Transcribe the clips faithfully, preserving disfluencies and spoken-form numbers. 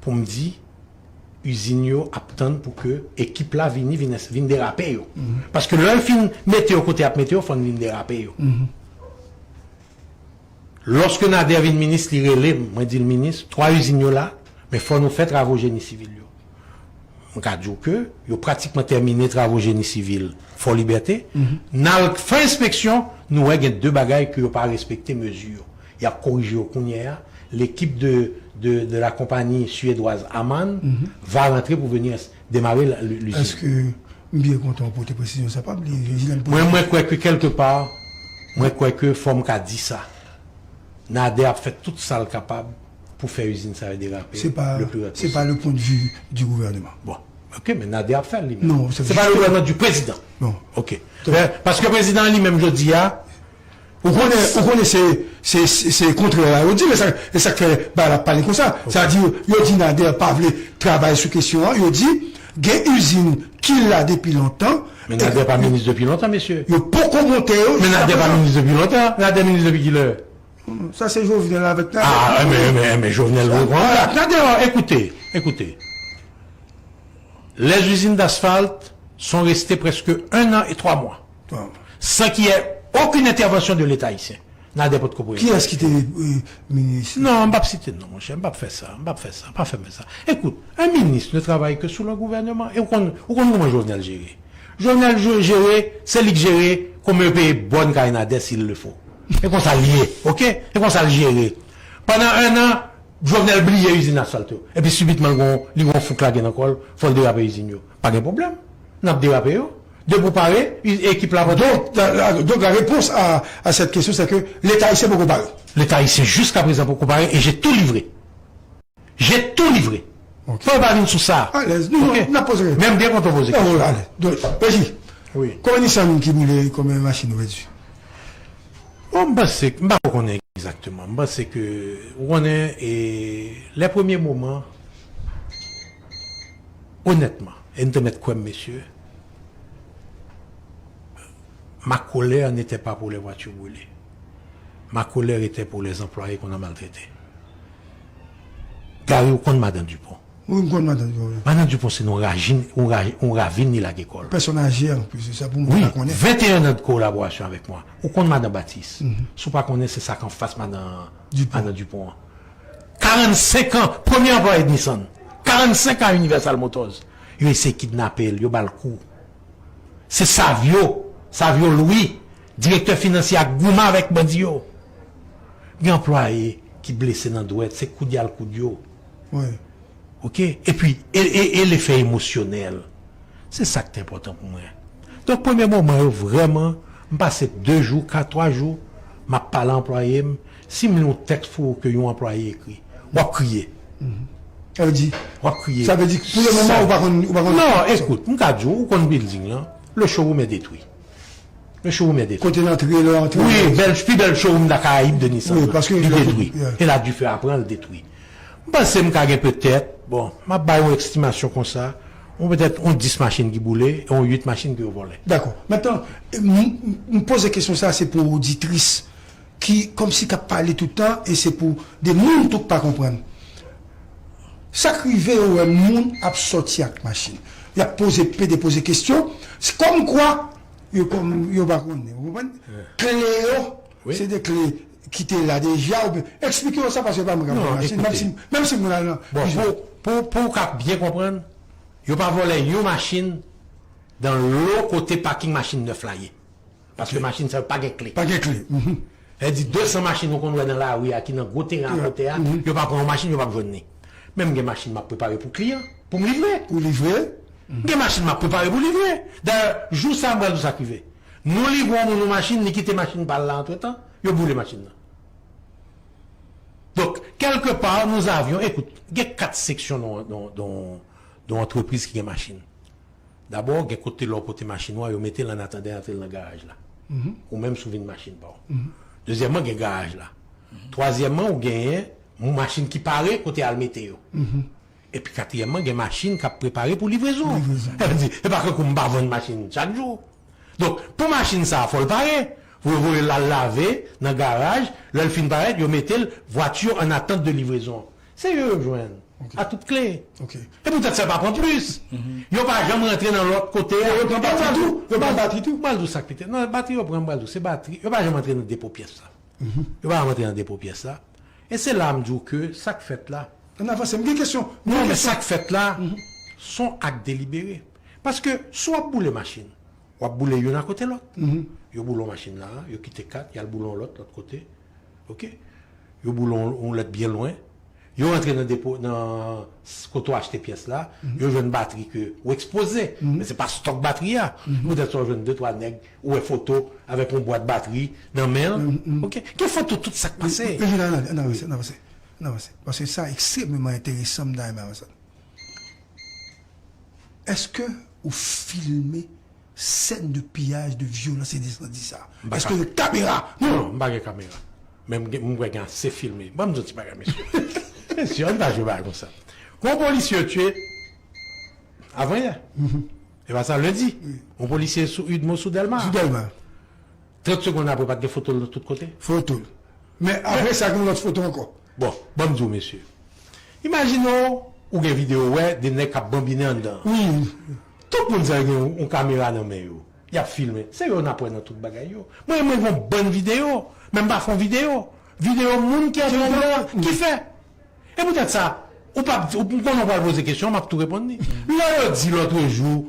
Pou m di, izin yo ap tann pou ke ekip la vini, vin, vin derape yo. Paske lè l fin mete yo kote y ap mete yo, fò n vin derape yo. Lòske Nader vin minis, li rele m, mwen di l, minis, twa izin yo la, men fò nou fè travo jeni sivil yo. M ka di w ke yo pratikman tèmine travo jeni sivil Fò Libète. N al fè enspeksyon, nou wè gen de bagay ke yo pa respekte mezi yo. Y ap korije yo kounye a. L'équipe de, de, de la compagnie suédoise Aman va rentrer pour venir démarrer l'usine. Èske m byen kontan w pote presizyon sa, pa bliye, Jilèn poze. Mwen, mwen kwè ke kèlke pa, mwen kwè ke fò m ka di sa. Nader ap fè tout sa l kapab pou fè izin sa yo derape le plus rapide possible. Se pa le point de vue du gouvernement. Bon, ok, men Nader ap fè l li menm. Non, se pa le gouvernement du président. Non. Ok. Paske prezidan an li menm jodi a, ou konnen, ou konnen se, se, se, se kontrè a yo di, e sa, e sa k fè bagay la ap pale konsa. Sa di, yo di Nader pa vle travay sou kesyon an, yo di gen izin ki la depi lontan. Men Nader pa minis depi lontan, mesye. Yo poko monte yo. Men Nader pa minis depi lontan. Nader minis depi kilè? Sa se Jovenel avèk Nader. Ah, men, men, men Jovenel reprann la. Nader, écoutez, écoutez. Les usines d'asphalte sont restées presque un an et trois mois, sans qu'il y ait aucune intervention de l'État haïtien. Nader potko pou. Kiyès ki te minis? Non, m p ap site non, monchè, m p ap fè sa, m p ap fè sa, pa fè m fè sa. Écoute, un ministre ne travaille que sous le gouvernement. E ou konn, ou konn kòman Jovenel jere? Jovenel jere, se li k jere kòman yo peye bòn kay Nader s'il le faut. E konsa l ye, ok? E konsa l jere. Pandan un an, Jovenel bliye izin asfalt yo. Epi sibitman, li gon, li gon fou k lage nan kò l, fò l derape izin yo. Pa gen pwoblèm. N ap derape yo. Depi w pare, ekip la pran. Donc, la, la, donc la réponse à, à cette question, c'est que l'État haïtien poko pare. L'État haïtien, jusqu'à présent, poko pare, et j'ai tout livré. J'ai tout livré. Ok. Fò yo pa vin sou sa. Alèz, nou, n ap poze. Men m byen kontan poze kesyon. Alèz. Donk, Reji, konbyen Nissan ki boule, konbyen machin ou pèdi? Bon, m panse, m pa ko konnen egzakteman. M panse ke, ou konnen, e, lè premye moman, onètman, e n te mèt kwè m, mesye, ma colère n'était pas pour les voitures brûlées. Ma colère était pour les employés qu'on a maltraités. Gary, ou konn madan Dupont? Wi, m konn madan Dupont, wi. Madan Dupont se nan yon ravin, yon ra-, yon ravin li lage kò l. Pèsonn aje an plis, se sa pou moun pa konnen. Wi, venteyen an de kolaborasyon avèk mwen. Ou konn madan Batis? Si w pa konnen, se sa k anfas madan, madan Dupont an. Karannsenk an, premye anplwaye Nissan. Karannsenk an Universal Motors. Yo eseye kidnape l, yo ba l kou. Se Savio, Savio Louis, direktè finansye ak goumen avèk bandi yo. Gen anplwaye ki blese nan dwèt, se koud y al koud yo. Wi. Ok? Epi, e, e, e lefè emosyonèl. Se sa k te enpòtan pou mwen. Donk, premye moman yo, vrèman, m pase de jou, kat, twa jou, m ap pale a anplwaye m. Si m li yon tèks pou ou ke yon anplwaye ekri, w ap kriye. Sa vle di, w ap kriye. Sa vle di, pou le moman, ou pa konn, ou pa konn. Non, écoute, m ka di w, ou konn building lan, le showroom est détruit. Le showroom est détruit. Kote l antre, lè w antre. Wi, bèl, pi bèl showroom nan Karayib de Nissan. Wi, paske li detwi. E la dife a pran l detwi. M panse m ka gen petèt, bon, m ap bay yon estimasyon konsa, yon petèt yon dis machin ki boule, e yon uit machin ki yo vòlè. Dakò. Mentnan, m, m, m poze kesyon sa, se pou oditris ki kòmsi k ap pale tout tan, e se pou de moun tou k pa konprann. Sa k rive yo wè moun ap sòti ak machin. Y ap poze, pede poze kesyon. Se kòmkwa yo kòm, yo pa konnen. Ou konprann? Kle yo, se de kle ki te la deja. Oubyen, eksplike yo sa paske pa mwen k ap vann machin. Menm si, menm si moun al nan. Bon, pou, pou, pou w ka byen konprann, yo pa vòlè yon machin dan lo kote paking machin nèf la ye. Paske machin sa yo pa gen kle. Pa gen kle. Sa vle di de san machin ou konn wè nan lari a ki nan gwo teren akote a, yo pa pran yon machin, yo p ap jwenn li. Men m gen machin m ap prepare pou kliyan, pou m livre. Ou livre? M gen machin m ap prepare pou livre. Dayè, jou sa a m pral di w sa k rive. Nou livre yon moun yon machin, li kite machin pa l la antretan, yo boule machin nan. Donk, kèlke pa, nous avions, écoute, gen kat seksyon nan, nan, nan, nan antrepriz ki gen machin. Dabò, gen kote lè w pote machin ou a, yo mete l annatandan y antre l nan garaj la. Ou menm si w vin machin pa w. Dezyèmman, gen garaj la. Twazyèmman, ou genyen yon machin ki pare kote y al mete yo. Epi katriyèmman, gen machin k ap prepare pou livrezon. Livrezon. Sa vle di, e pa kankou m pa vann machin chak jou. Donk, pou machin sa a, fò l pare. Pou yo voye l al lave nan garaj, lè l fin parèt, yo mete l vwati an atant de livrezon. Se yo yo jwenn. A tout kle. E poutèt sa yo pa pran plis. Yo pa janm rantre nan lòt kote a. Yo pran batri tou. Yo pran batri tou. M pral di w sa k pete. Non, batri yo pran, m pral di w, se batri. Yo pa janm rantre nan depo pyès la. Yo pa janm rantre nan depo pyès la. E se la m di w ke sa k fèt la. Ann avanse, m gen kesyon. Non, men sa k fèt la, se yon ak delibere. Paske si w ap boule machin, w ap boule youn akote lòt. Yo boule yon machin la, yo kite kat, y al boule yon lòt, lòt kote. Oke? Yo boule yon, yon lòt byen lwen. Yo rantre nan depo, nan s- kote w achte pyès la, yo jwenn batri ke w ekspoze. Men se pa stòk batri a. Poutèt sa w jwenn de twa nèg, ou wè foto avèk yon bwat batri nan men l. Oke? Gen foto tout sa k pase. Men, men, ann avanse, ann avanse, ann avanse. Paske sa ekstrèmeman enteresan, m ta renmen avanse. Èske ou filme sèn de piyaj, de vyolans e de sandi sa? Èske gen kamera? Non, m pa gen kamera. Men m gen, m wè gen ase filme. Ban m di yon ti bagay, mesye. Mesye, ann pa jwe bagay konsa. Gon polisye yo tiye avanyè. E pa sa, lendi. Gon polisye sou Udmo, sou Dèlma. Sou Dèlma. Trant segonn apre, pa t gen foto l nan tout kote. Foto l. Men apre sa, gen lòt foto ankò. Bon, ban m di w, mesye. Imajine w, ou gen videyo, ou wè de nèg k ap banbinen anndan an. Wi. Tout moun sa yo gen yon, yon kamera nan men yo. Y ap filme. Se yo n ap wè nan tout bagay yo. Mwen, mwen gen yon bann videyo, men m pa fè yon videyo. Videyo moun ki antre anndan an, ki fè. E poutèt sa, ou p ap di, ou konnen w pral poze kesyon, m ap tou reponn li. Lè yo di lòtrejou,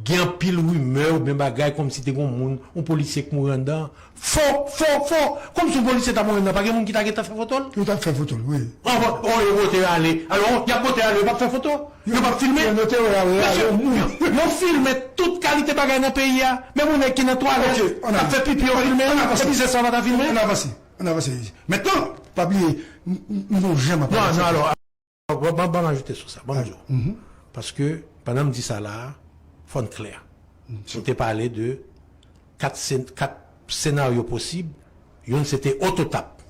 gen anpil rimè oubyen bagay kòmsi te gen yon moun, yon polisye k mouri anndan. Fo, fo, fo! Kòmsi yon polisye ta mouri anndan, pa gen moun ki ta gentan fè foto l? Yo t ap fè foto l, wi. Anvan, o, yo pote ale. Alò, y ap pote ale, yo p ap fè foto? Yo p ap filme? Yo note, yo ale, yo, yo filme tout kalite bagay nan peyi a. Menm yon nèg ki nan twalèt, k ap fè pipi, yo filme l. Epi se sa w pa ta filme? Ann avanse, ann avanse. Mentnan, pa bliye, m, m, m gon jan m ap... Non, non, alò, Ban, ban, ban m ajoute sou sa, ban m di w. Paske, pandan m di sa la a, fò n klè. Nou te pale de kat sen-, kat senaryo posib, youn se te Ototap.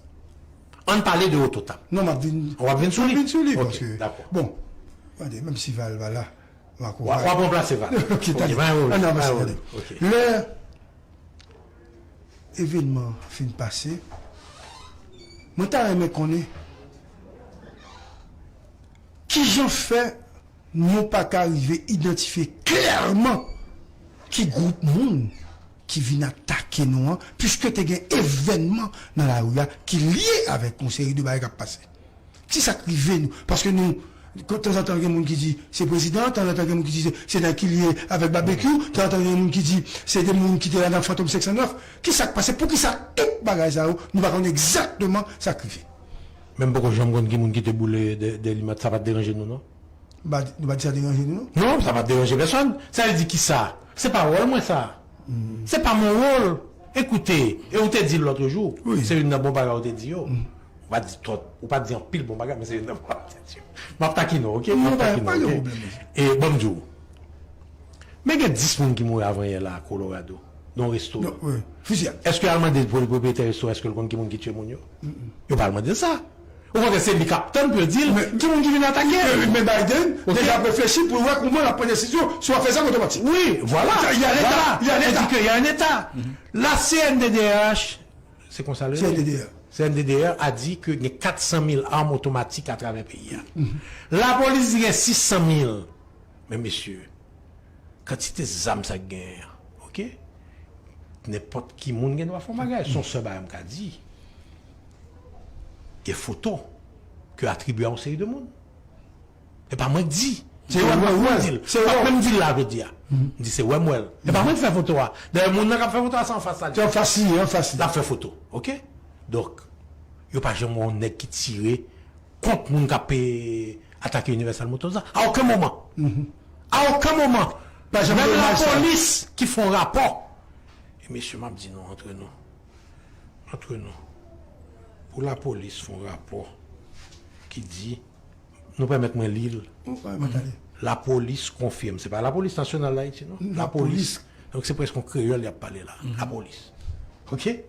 Ann pale de Ototap. Non, m ap vin, w ap vin sou li? M ap vin sou li, paske, bon, gade, menm si Val pa la, m ap... W ap ranplase Val. Ok, tande. Ann avanse, tande. Lè evènman an fin pase, mwen ta renmen konnen kijan fè nou pa ka rive idantifye klèman ki gwoup moun ki vin atake nou an, piske te gen evènman nan lari a ki lye avèk yon seri de bagay k ap pase. Kisa k rive nou? Paske nou, tanzantan gen moun ki di se prezidan, tanzantan gen moun ki di se, se nèg ki lye avèk Babekyou, tanzantan gen moun ki di se de moun ki te la nan Fantom senk san nèf. Kisa k pase? Poukisa tout bagay sa yo, nou pa konn egzakteman sa k rive? Men m poko janm konn ki moun ki te boule Dè, Dèlima, sa pa t deranje nou, non. Nou pa, nou pa di sa deranje nou, non? Non, sa pa t deranje pèsonn. Sa vle di kisa? Se pa wòl mwen sa. Se pa mon wòl. Ekoute, e ou te di l lòt jou, se youn nan bon bagay ou te di yo. Ou pa di twòp, ou pa di anpil bon bagay, men se youn nan bon bagay ou te di yo. M ap takine w, oke? M ap takine w, oke? E ban m di w, men gen dis moun ki mouri avanyè la a Colorado, nan yon restoran. Èske y al mande pou pwopriyetè restoran, èske l konn ki moun ki tiye moun yo? Yo pa al mande l sa. Okontrè, se li k ap tann pou yo di l ki moun ki vin atake l. Men Biden deja ap reflechi pou l wè kouman l ap pran desizyon sou afè zam otomatik. Wi, vwala. Y a leta, y a leta. Li di ke y a un état. La C N D D R H, se konsa l rele? C N D D R. C N D D R a di ke gen kat san mil arm otomatik atravè peyi a. Lapolis di gen sis san mil. Men mesye, kantite zam sa k genyen an, oke? Nenpòt ki moun gen dwa fè yon bagay. Se yon sèl bagay m ka di. Gen foto ke atribye a yon seri de moun. E pa mwen k di. Se yo menm k di l. M ap menm di l la jodi a. M di se wè m wè l. E pa mwen k fè foto a. Dayè moun nan k ap fè foto a se anfas la li ye. Se anfas li ye, anfas li. L ap fè foto, oke? Donk, yo pa janm wè yon nèg ki tire kont moun k ap, e, atake Universal Motors la. A okenn moman. A okenn moman. Menm lapolis ki fè yon rapò. E mesye, m ap di nou antre nou. Antre nou. Pou lapolis fè yon rapò ki di, nou pèmèt mwen li l. Lapolis konfime. Se pa Lapolis Nasyonal d Ayiti, non. Lapolis. Donk se prèske yon kreyòl y ap pale la. Lapolis. Oke?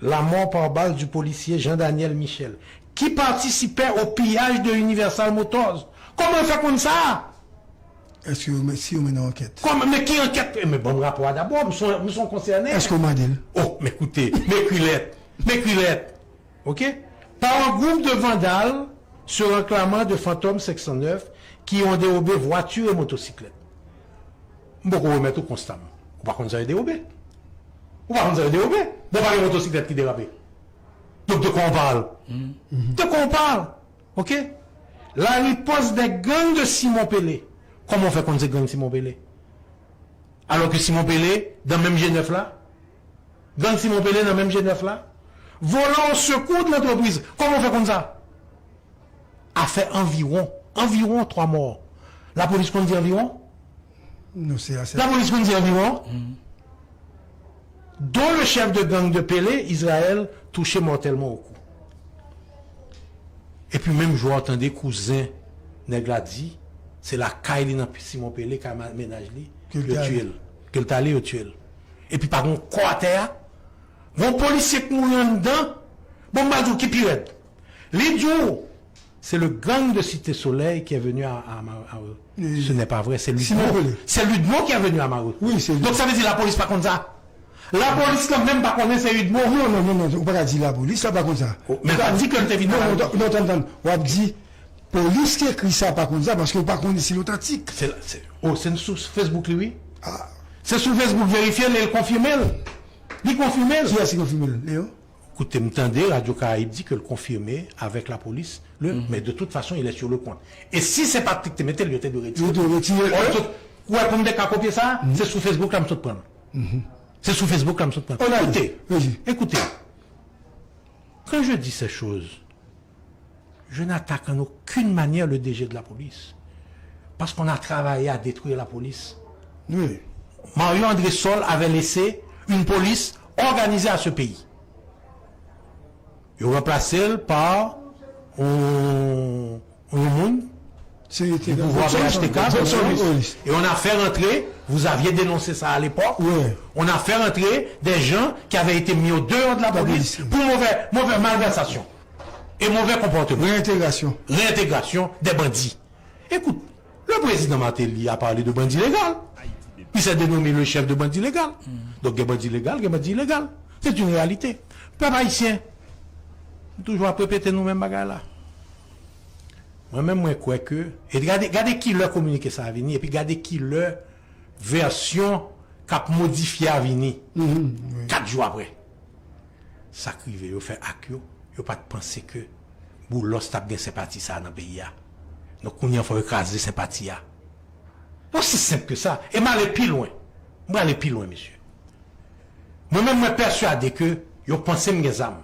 La mort par balle du policier Jean Daniel Michel, qui participait au pillage de Universal Motors. Kòman yo fè konn sa? Èske yo men-, si yo mennen ankèt? Kòman, men ki ankèt? Men ban m rapò a dabò, m se yon, m se yon konsène. Èske yo mande l? O, men koute, m ekri lèt, m ekri lèt. Oke? Par un groupe de vandales se réclamant de Fantôme cinq cent neuf qui ont dérobé voitures et motocyclettes. M poko remèt ou konsta m. Ou pa konn sa yo dewobe. Ou pa konn sa yo dewobe. Bon, pa gen motosiklèt ki derape. Donc, de quoi on parle? De quoi on parle? OK? La riposte des gangs de Simon Pélé. Kòman w fè konn se gang Simon Pélé? Alò ke Simon Pélé, nan menm G nèf la, gang Simon Pélé nan menm G nèf la, volant au secours de l'entreprise. Kòman w fè konn sa? Afè anviwon. Anviwon twa mò. Lapolis konn di anviwon? Non, se ase. Lapolis konn di anviwon? Dont le chef de gang de Pélé, Israël, touché mortellement au cou. Epi menm jou a, w tande kouzen nèg la di, se lakay li nan Simon Pélé, kay ma-, mennaj li, yo tiye l. Ke l t ale, yo tiye l. Epi pa gen kò atè a. Gen polisye k mouri anndan. Bon, m pral di w ki pi rèd. Li di w, c'est le gang de Cité Soleil qui est venu à, à, à, à- Ce n'est pas vrai, c'est Ludmond. C'est Ludmond qui est venu à Mawout. Oui, c'est lui. Donc ça veut dire lapolis pa konn sa. Lapolis lan menm pa konnen se Ludmond. Non, non, non, non, ou pa ka di lapolis la pa konn sa. Oh, men pa di ke l te vin. Non, non, non, tann, tann. W ap di polis ki ekri sa pa konn sa paske ou pa konnen si l otantik. Se, se, oh, se sou Facebook li, wi. Ah. Se sou Facebook, verifye l e l konfime l. Li konfime l. Kiyès ki konfime l, Leo? Koute, m tande Radyo Karayib di ke l konfime avèk lapolis, le, men de tout fason, il est sur le compte. E si se pa t li k te mete l, yo te dwe retire l. Yo dwe retire l. Ou wè, pou m te ka kopye sa, se sou Facebook la m sot pran l. Se sou Facebook la m sot pran l. Koute, ekoute, quand je dis ces choses, je n'attaque en aucune manière le D G de la police. Parce qu'on a travaillé à détruire la police. Oui. Mario André Sol avait laissé une police organisée à ce pays. Yo ranplase l pa yon, yon moun du pouvoir P H T K, et on a fait rentrer, vous aviez dénoncé ça à l'époque, on a fait rentrer des gens qui avaient été mis au dehors de la police pour mauvaise, mauvaise malversation et mauvais comportement. Réintégration. Réintégration des bandits. Écoute, le président Martelly a parlé de bandit légal. Il s'est dénommé le chef de bandit légal. Donc, gen bandi legal, gen bandi ilegal. C'est une réalité. Pèp ayisyen, nou toujou ap repete nou menm bagay la. Mwen menm, mwen kwè ke, e gade, gade kilè kominike sa a vini, epi gade kilè vèsyon k ap modifye a vini. Kat jou apre. Sa k rive, yo fè ak yo, yo pa t panse ke Boulos t ap gen senpati sa a nan peyi a. Donk, kounye a, fò yo kraze senpati a. Osi senp ke sa. E m ale pi lwen. M prale pi lwen, mesye. Mwen menm, mwen pèswade ke yo panse m gen zam.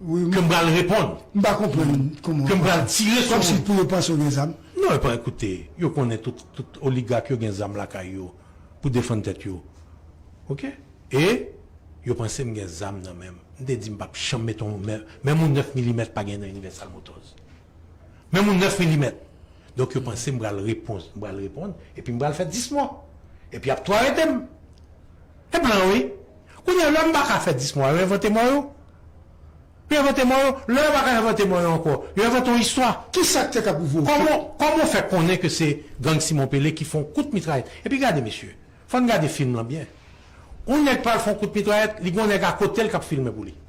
Ke m pral reponn. M pa konprann kòman. Ke m pral tire sou moun. Kòmsi pou yo panse w gen zam. Non, e pa, ekoute, yo konnen tout, tout oligak yo gen zam lakay yo pou defann tèt yo. Oke? E yo panse m gen zam nan men m. M te di m p ap janm mete yon, men, menm yon nèf milimèt pa gen nan Universal Motors. Menm yon nèf milimèt. Donk, yo panse m pral reponn, m pral reponn, epi m pral fè dis mò. Epi y ap tou arete m. E blan, wi. Kounye a, lè m pa ka fè dis mò, yo envante mò yo. Yo envante mò yo. Lè yo pa ka envante mò yo ankò, yo envante yon istwa. Kisa k te ka pwouve w? Kòman, kòman w fè konnen ke se gang Simon Pele ki fè yon kout mitrayèt? Epi gade, mesye, fò n gade fim lan byen. Yon nèg pral fè yon kout mitrayèt, li gen yon nèg akote l k ap filme pou li.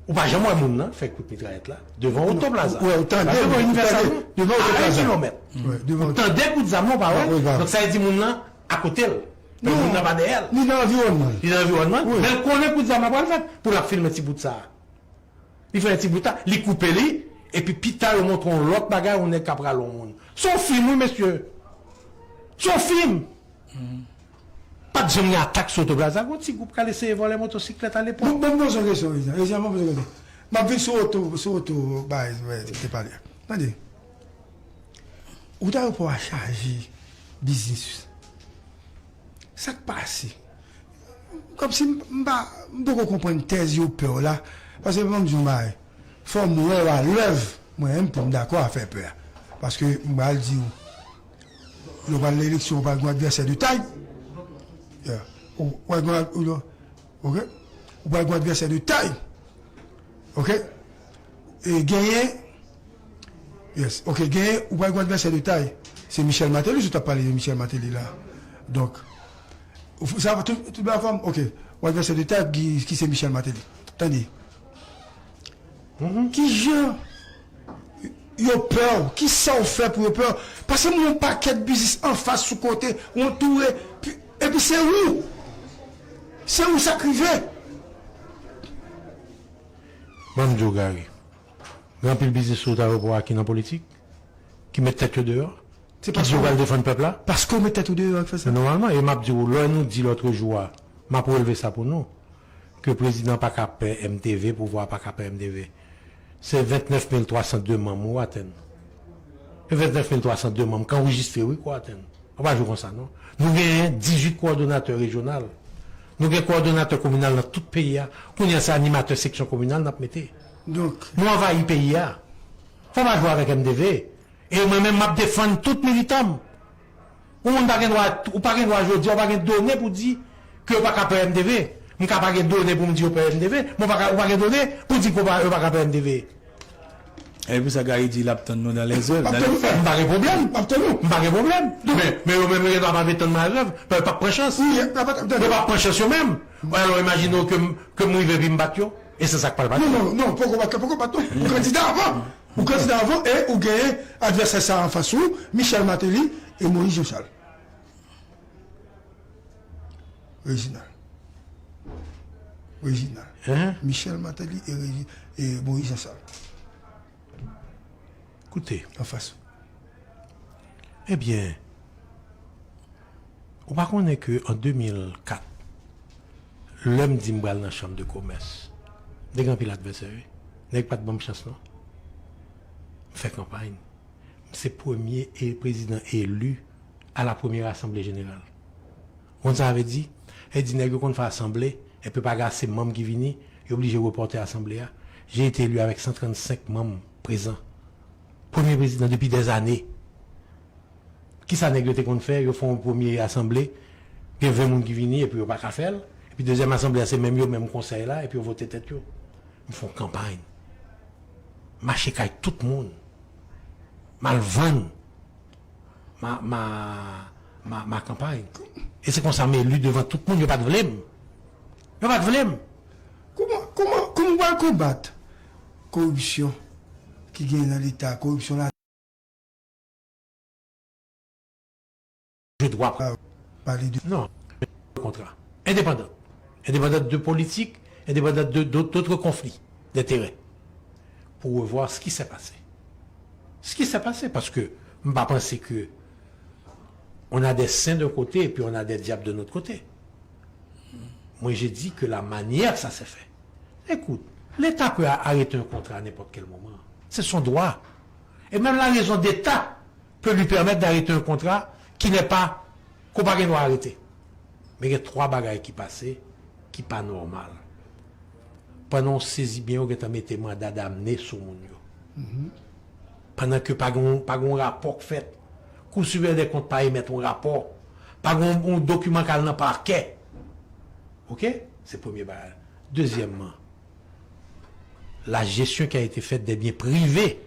Ou pa janm wè moun nan fè kout mitrayèt la devan Oto Plaza. Ou wè, ou tande, pa devan Universal, non. Devan Oto Plaza. A en kilomèt. Ou tande kout zam nan, ou pa wè l. Donk, sa vle di moun nan akote l. Men moun nan pa dèyè l. Li nan anviwònman l. Li nan anviwònman l. Men l konnen kout zam nan pral fèt pou l ap filme ti bout sa a. Li fè ti bout la, li koupe li, epi pita yo montre yon lòt bagay, yon nèg k ap rale yon moun. Se yon fim, wi, mesye. Se yon fim. Pa t janm gen atak sou Oto Plaza, gon ti gwoup k al eseye vòlè motosiklèt alepòk. Bon, bon, m poze yon kesyon, Rejan. Rejan, bon, m poze yon kesyon. M ap vin sou oto, sou oto, bagay, bagay, te pale. Tande. Wout ayewopò a chaje biznis. Sa k pase? Kòmsi m, m pa, m poko konprann tèz yo pè w la. Paske ban m di w yon bagay. Fò m wè w a lèv, mwen menm, pou m dakò a fè pè a. Paske m pral di w, lè w pral nan eleksyon, w pral gen yon advèsè de tay. Yeah. Ou, ou pral gen yon, ok? Ou pral gen yon advèsè de tay. Ok? E genyen, yes, ok, genyen, ou pral gen advèsè de tay. Se Michel Martelly, si w t ap pale de Michel Martelly la. Donk, ou f-, sa va tout, tout la fòm, ok, ou advèsè de tay ki, ki se Michel Martelly. Tande. Kijan Yo pè w. Kisa w fè pou yo pè w? Paske m wè yon pakèt biznis anfas sou kote, w antoure, pi- epi se ou. Se ou sa k rive. Ban m di w, Gary, gen anpil biznis sou wout ayewopò a ki nan politik, ki met tèt yo deyò, ki di yo pral defann pèp la. Paske w met tèt ou deyò a k fè sa. Nòmalman, e m ap di w, lè nou di lòtrejou a, m ap relve sa pou nou, ke prezidan pa ka pè M T V, pouvwa a pa ka pè M T V. Se vennèf mil twa san de manm ou atenn. E vennèf mil twa san de manm k anrejistre, wi, k ou atenn. Ou pa jwe konsa, non. Nou genyen dizuit kowòdonatè rejyonal. Nou gen kowòdonatè kominal nan tout peyi a. Kounye a, se animatè seksyon kominal n ap mete. Donk, nou anvayi peyi a. Fò pa jwe avèk M T V. E mwen menm, m ap defann tout militan m. Yon moun pa gen dwa, ou pa gen dwa jodi a, ou pa gen done pou di ke yo pa ka pè M T V. M ka pa gen done pou m di yo pè M T V, men ou pa ka, ou pa gen done pou di ke yo pa, yo pa ka pè M T V. E pou sa Gary di l ap tann nou dans les œuvres, dans les faits. M pa gen pwoblèm. M ap tann nou. M pa gen pwoblèm. Men, men yo menm, yo gen dwa pa vle tann mwen nan zèv, men yo p ap pran chans. Wi, y ap tann. Yo p ap pran chans yo menm. Alò, imajine w ke m, ke m rive epi m bat yo. E se sa k pral pase. Non, non, non, poko bat, poko bat, non. Ou kandida avan. Ou kandida avan e ou genyen advèsè sa anfas ou, Michel Martelly e Moïse Jean Charles. Reginald. Reginald. Hein? Michel Martelly e, Regi- e Moïse Jean Charles. Koute. Anfas ou. Ebyen, ou pa konnen ke an de mil kat, lè m di m pral nan chanm de komès, m te gen anpil advèsè, wi. Nèg pa t ban m chans, non. M fè kanpay. M se premye e prezidan eli à la première assemblée générale. Ou konn sa sa vle di? E di nèg yo konn fè asanble, epi pa gen ase manm ki vini, yo oblije repòte asanble a. J'ai été élu avec cent trente-cinq manm prezan. Premye prezidan depi dèzane. Kisa nèg yo te konn fè? Yo fè yon premye asanble, gen ven moun ki vini, epi yo pa ka fè l. Epi dezyèm asanble a, se menm yo, menm konsèy la, epi yo vote tèt yo. M fè yon kanpay. M mache kay tout moun. M al vann. Ma, ma, ma, ma kanpay. E se konsa m eli devan tout moun. Yo pa t vle m. Yo pa t vle m. Kouman, kouman, kouman w pral konbat koripsyon ki genyen nan Leta, koripsyon la? Je dois pale de... Non, kontra. Indépendante. Indépendante de politique, indépendante de, de, d'autres conflits d'intérêts. Pour revoir ce qui s'est passé. Ce qui s'est passé, parce que m pa panse ke on a des saints d'un côté et puis on a des diables de l'autre côté. Moi, je dis que la manière que ça s'est fait. Écoute, l'État peut a- arrêter un contrat à n'importe quel moment. C'est son droit. Et même la raison d'État peut lui permettre d'arrêter un contrat qui n'est pas, ke w pa gen dwa arete. Men gen twa bagay ki pase ki pa nòmal. Pandan w sezi byen, yo gentan mete manda damne sou moun yo. Pandan ke pa gen, pa gen yon rapò k fèt. Kou Sipeyè dè Kont pa emèt yon rapò. Pa gen yon, yon dokiman k al nan pakè. Oke? Se premye bagay. Dezyèmman, la gestion qui a été faite des biens privés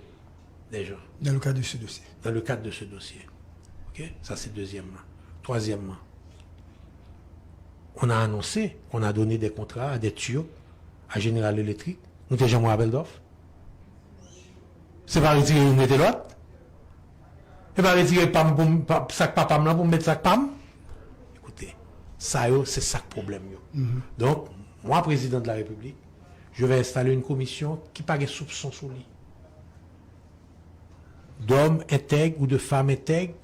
des gens. Dans le cadre de ce dossier. Dans le cadre de ce dossier. Ok? Ça, c'est deuxièmement. Troisièmement, on a annoncé qu'on a donné des contrats à des tuyaux à General Electric. Nou te janm wè apèl dòf? Se pa retire youn mete lòt? Se pa retire pa m pou m, pa, sa k pa pa m lan pou m met sa k pa m? Ekoute, sa yo, se sa k pwoblèm yo. Donk, mwen, prezidan de la Repiblik, je vais installer une commission ki pa gen soupson sou li. D'hommes intègres ou de femmes intègres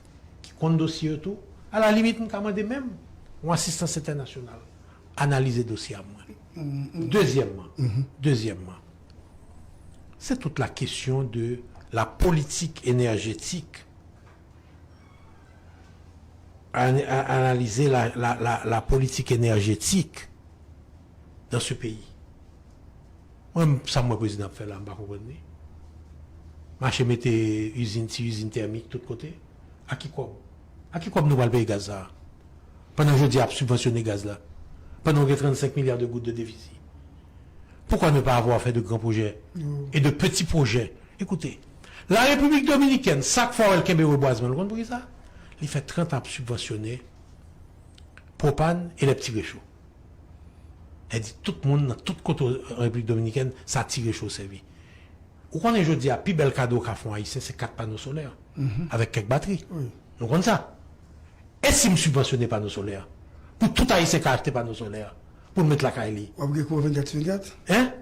ki konn dosye yo tou. A la limit, m ka mande menm yon asistans entènasyonal analize dosye a mwen. Dezyèmman, dezyèmman, c'est toute la question de la politique énergétique. An-, a-, analyser la, la, la, la politique énergétique dans ce pays. Mwen, sa m wè prezidan ap fè la, m pa konprann li. Mache mete izin, ti izin tèmik tout kote. A ki kòb? A ki kòb nou pral peye gaz sa a? Pandan jodi a ap sibvansyone gaz la. Pandan w gen trannsenk milya de goud de defisi. Pourquoi ne pas avoir fait de grands projets et de petits projets? Écoutez, la République Dominicaine, sa k fè w wè l kenbe rebwazman, nou konn poukisa? Li fè trant an ap sibvansyone pwopàn e lè ti recho. Sa di tout moun nan tout kote an Repiblik Dominikèn, sa ti recho sèvi. Ou konnen jodi a, pi bèl kado w ka fè yon Ayisyen, se kat pano solè, avèk kèk batri. Nou konn sa. E si m sibvansyone pano solè? Pou tout Ayisyen ka achte pano solè, pou l met lakay li. W ap gen kouran vennkat sou vennkat? Hein?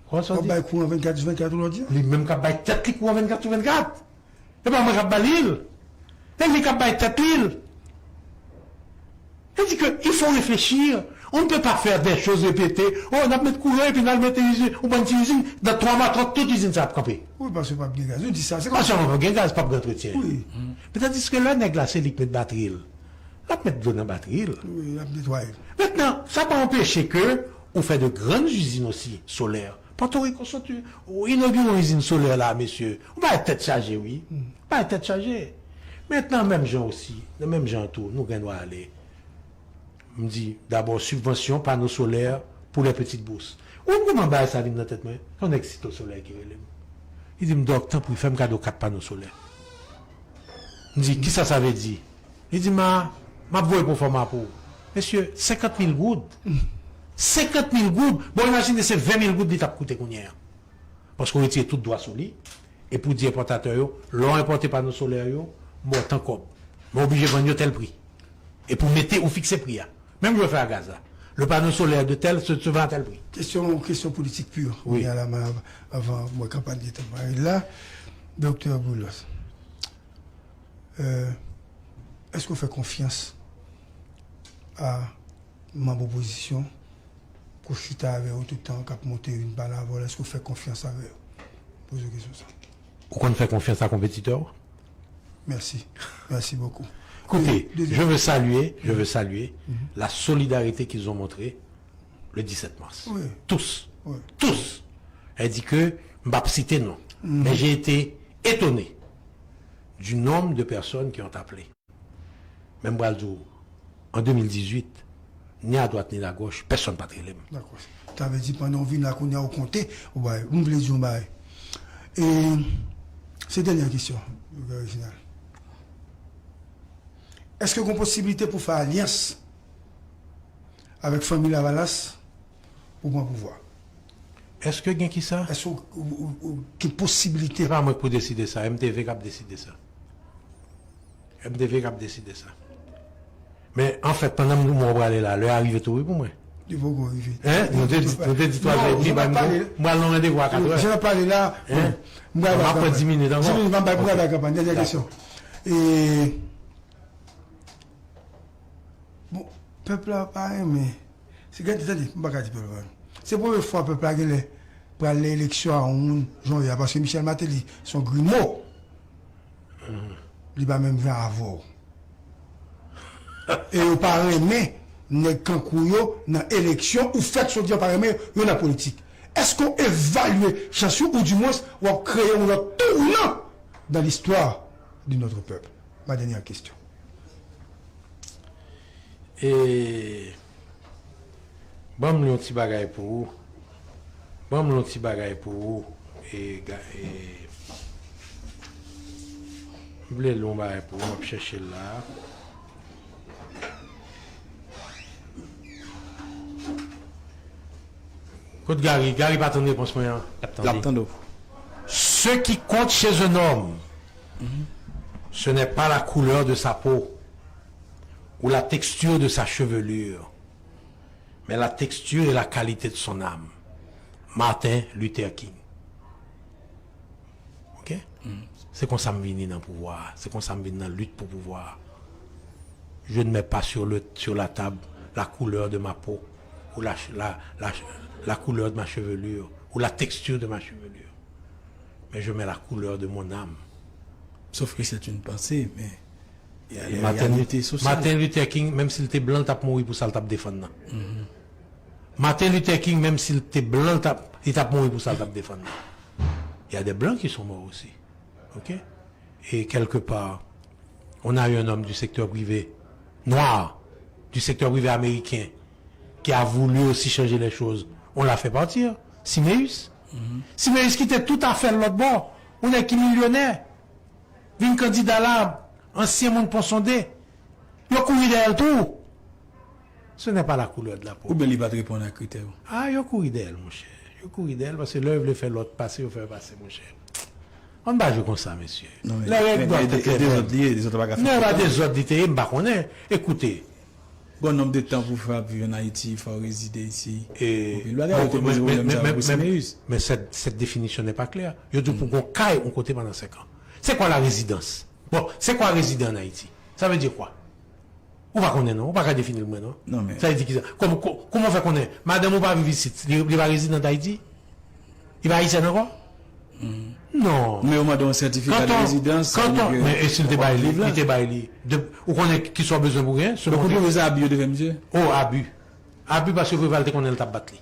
Kòman sa w di? W ap bay kouran vennkat sou vennkat ou lòt di? Li menm k ap bay tèt li kouran vennkat sou vennkat. E pa mwen k ap ba li l. E li k ap bay tèt li l. Sa di ke il faut réfléchir. On ne peut pas faire des choses répétées. Oh, n ap met kouran epi n al mete izin, yon bann ti izin. Dans twa mwa, tout, tout izin sa ap kanpe. Wi, paske p ap gen gaz. Ou di sa, se kòm... Paske p ap gen gaz, p ap gen antretyen. Wi. Men tandis ke lè nèg la, se li k met batri l. L ap met dlo nan batri l. Wi, l ap netwaye l. Mentnan, sa pa anpeche ke ou fè de grann izin osi solè. Pòtoriko sot, ou inogire yon izin solè la, mesye. Ou bay tèt chaje, wi. Ou bay tèt chaje. Mentnan, menm jan osi, nan menm jan tou, nou gen dwa ale. M di, dabò, sibvansyon pano solè pou les petites bourses. Ou konn kòman bagay sa vin nan tèt mwen? Se yon nèg Site Solèy ki rele m. Li di m, Dòk, tanpri, fè m kado kat pano solè. M di, kisa sa vle di? Li di, ma, m ap voye pwofòma pou ou. Mesye, senkant mil goud. Senkant mil goud. Bon, imajine se ven mil goud li t ap koute kounye a. Paske w retire tout dwa sou li. Epi w di enpòtatè yo, lè w enpòte pano solè yo, m ba w tan kòb. Men w oblije vann yo tèl pri. Epi w mete, ou fikse pri a. Menm jan w fè a gaz la. Le panneau solaire de tel se, se vend à tel prix. Kesyon, kesyon politik pi. Wi. Kounye a la, avan mwen kanpay gentan mare la. Doktè Boulos, euh, èske w fè konfyans a manm opozisyon pou chita avè yo tout tan k ap monte youn pale avè w la, èske w fè konfyans avè yo? Poze w kesyon sa. Ou konn fè konfyans a konpetitè w? Merci. Merci beaucoup. Écoutez, je veux saluer, je veux saluer la solidarité qu'ils ont montrée le dix-sept mars. Oui. Tous. Oui. Tous. Elle dit que, m p ap site non, mais j'ai été étonné du nombre de personnes qui ont appelé. Men m pral di w, an de mil dizuit, ni a dwat ni a gòch, pèsonn pa t rele m. Dakò. Sa vle di, pandan w vin la kounye a, w konte, w bay. M vle di yon bagay. E, se dènyè kesyon, Reginald. Èske gen posiblite pou fè alyans avèk fanmi Lavalas pou pran pouvwa? Èske gen kisa? Èske w, w, w, w, gen posiblite? Se pa mwen k pou deside sa, M T V k ap deside sa. M T V k ap deside sa. Men, anfèt, pandan m di w mwen prale la, lè a rive tou wi pou mwen. Li poko rive. Hein? Nou te di, nou te di twa zè edmi, m pral nan randevou a kat è. Jan n ap pale la, m pral bay kanpay. Dis minit, m ap bay kanpay. Dènyè kesyon. E, bon, pèp la pa renmen. Se gade, tande, m pa ka di pèp la pa renmen. Se premye fwa pèp la genlè pral nan eleksyon a yon moun jan w ye a, paske Michel Martelly, se yon grimo. Li pa menm jan avè w. E yo pa renmen nèg kankou yo nan eleksyon, ou fèt sou di yo pa renmen yo nan politik. Èske w evalye chans yo, oudimwens w ap kreye yon lòt tounan dans l'histoire de notre peuple? Ma dènyè kesyon. E, ban m li yon ti bagay pou ou. Ban m li yon ti bagay pou ou. E, ga-, e, m vle li yon bagay pou ou, m ap chèche l la. Kot Gary? Gary pa tann repons mwen an. L ap tande. L ap tande w. Ce qui compte chez un homme, ce n'est pas la couleur de sa peau ou la texture de sa chevelure, mais la texture et la qualité de son âme. Martin Luther King. Ok? Se konsa m vini nan pouvwa a. Se konsa m vin nan lit pou pouvwa a. Je ne mets pas sur le, sur la table la couleur de ma peau ou la, la, la, la couleur de ma chevelure ou la texture de ma chevelure. Mais je mets la couleur de mon âme. Sauf que c'est une pensée, mais il y a les réalités sociales. Martin Luther King, menm si l te blan, l t ap mouri pou sa l t ap defann nan. Martin Luther King, menm si l te blan, l t ap, li t ap mouri pou sa l t ap defann nan. Il y a des blancs qui sont morts aussi. Ok? Et quelque part, on a eu un homme du secteur privé, noir, du secteur privé américain, qui a voulu aussi changer les choses. On l'a fait partir. Siméus. Siméus ki te tout afè l lòt bò. Yon nèg ki milyonè. Vin kandida la, ansyen moun Ponsonde. Yo kouri dèyè l tou. Ce n'est pas la couleur de la peau. Oubyen li pa t reponn a kritè yo? Ah, yo kouri dèyè l, monchè. Yo kouri dèyè l, paske lè yo vle fè lòt pase, yo fè l pase, monchè. Ann pa jwe konsa, mesye. Non, men, lè règ men, dwa men, te de-, klè, dezòd li ye, dezòd pa ka fè non, e pa dezòd li te ye, m pa konnen. Ekoute, Bon, nonb de tan pou fè ap viv an Ayiti, fò w rezide isi. E, anpil bagay, yo te poze pwoblèm sa yo pou Simeus. Mais cette, cette définition n'est pas claire. Yo di w pou gon kay yon kote pandan senk an. C'est quoi la résidence? Bon, c'est quoi résident en Haïti? Ça veut dire quoi? Ou pa konnen non, ou pa ka defini l pou mwen non. Non, men sa vle di kisa? Kòm, kò-, kòman w fè konnen? Madanm ou pa viv isit, li, li pa rezidan Ayiti? Li pa ayisyen ankò? Non. Men yo mande yon sètifika de rezidans, sa vle di ke men e si l te bay li, li te bay li. De, ou konnen kisa w bezwen pou gen? Donk, ou twouve se abi yo te fè misye? Oh, abi. Abi paske Preval te konnen l t ap bat li.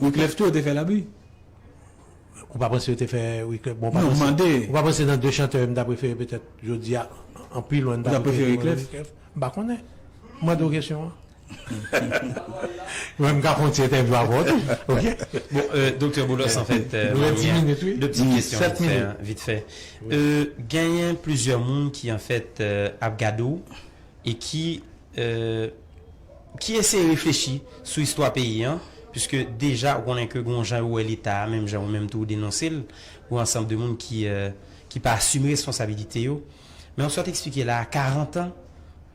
Wiclef tou, yo te fè l abi? Ou pa panse yo te fè Wiclef? Bon, ou pa panse, ou pa panse nan de chantè yo, m ta prefere petèt jodi a, anpil lwen, m ta prefere Wiclef? M pa konnen. M mande w kesyon an. Mwen, m ka fè yon ti entèvyou avè w tou, ok? Bon, euh, Doktè Boulos, an fèt, euh, nou gen de ti kesyon vit fè, hein, vit fè. Euh, genyen plizyè moun ki, an fèt, euh, ap gade w e ki, euh, ki eseye reflechi sou istwa peyi an, piske deja ou konnen ke gon jan yo wè Leta a, menm jan ou menm tou ou denonse l, ou ansanm de moun ki, euh, ki pa asime responsabilite yo. Men ou sot eksplike la, a karant an,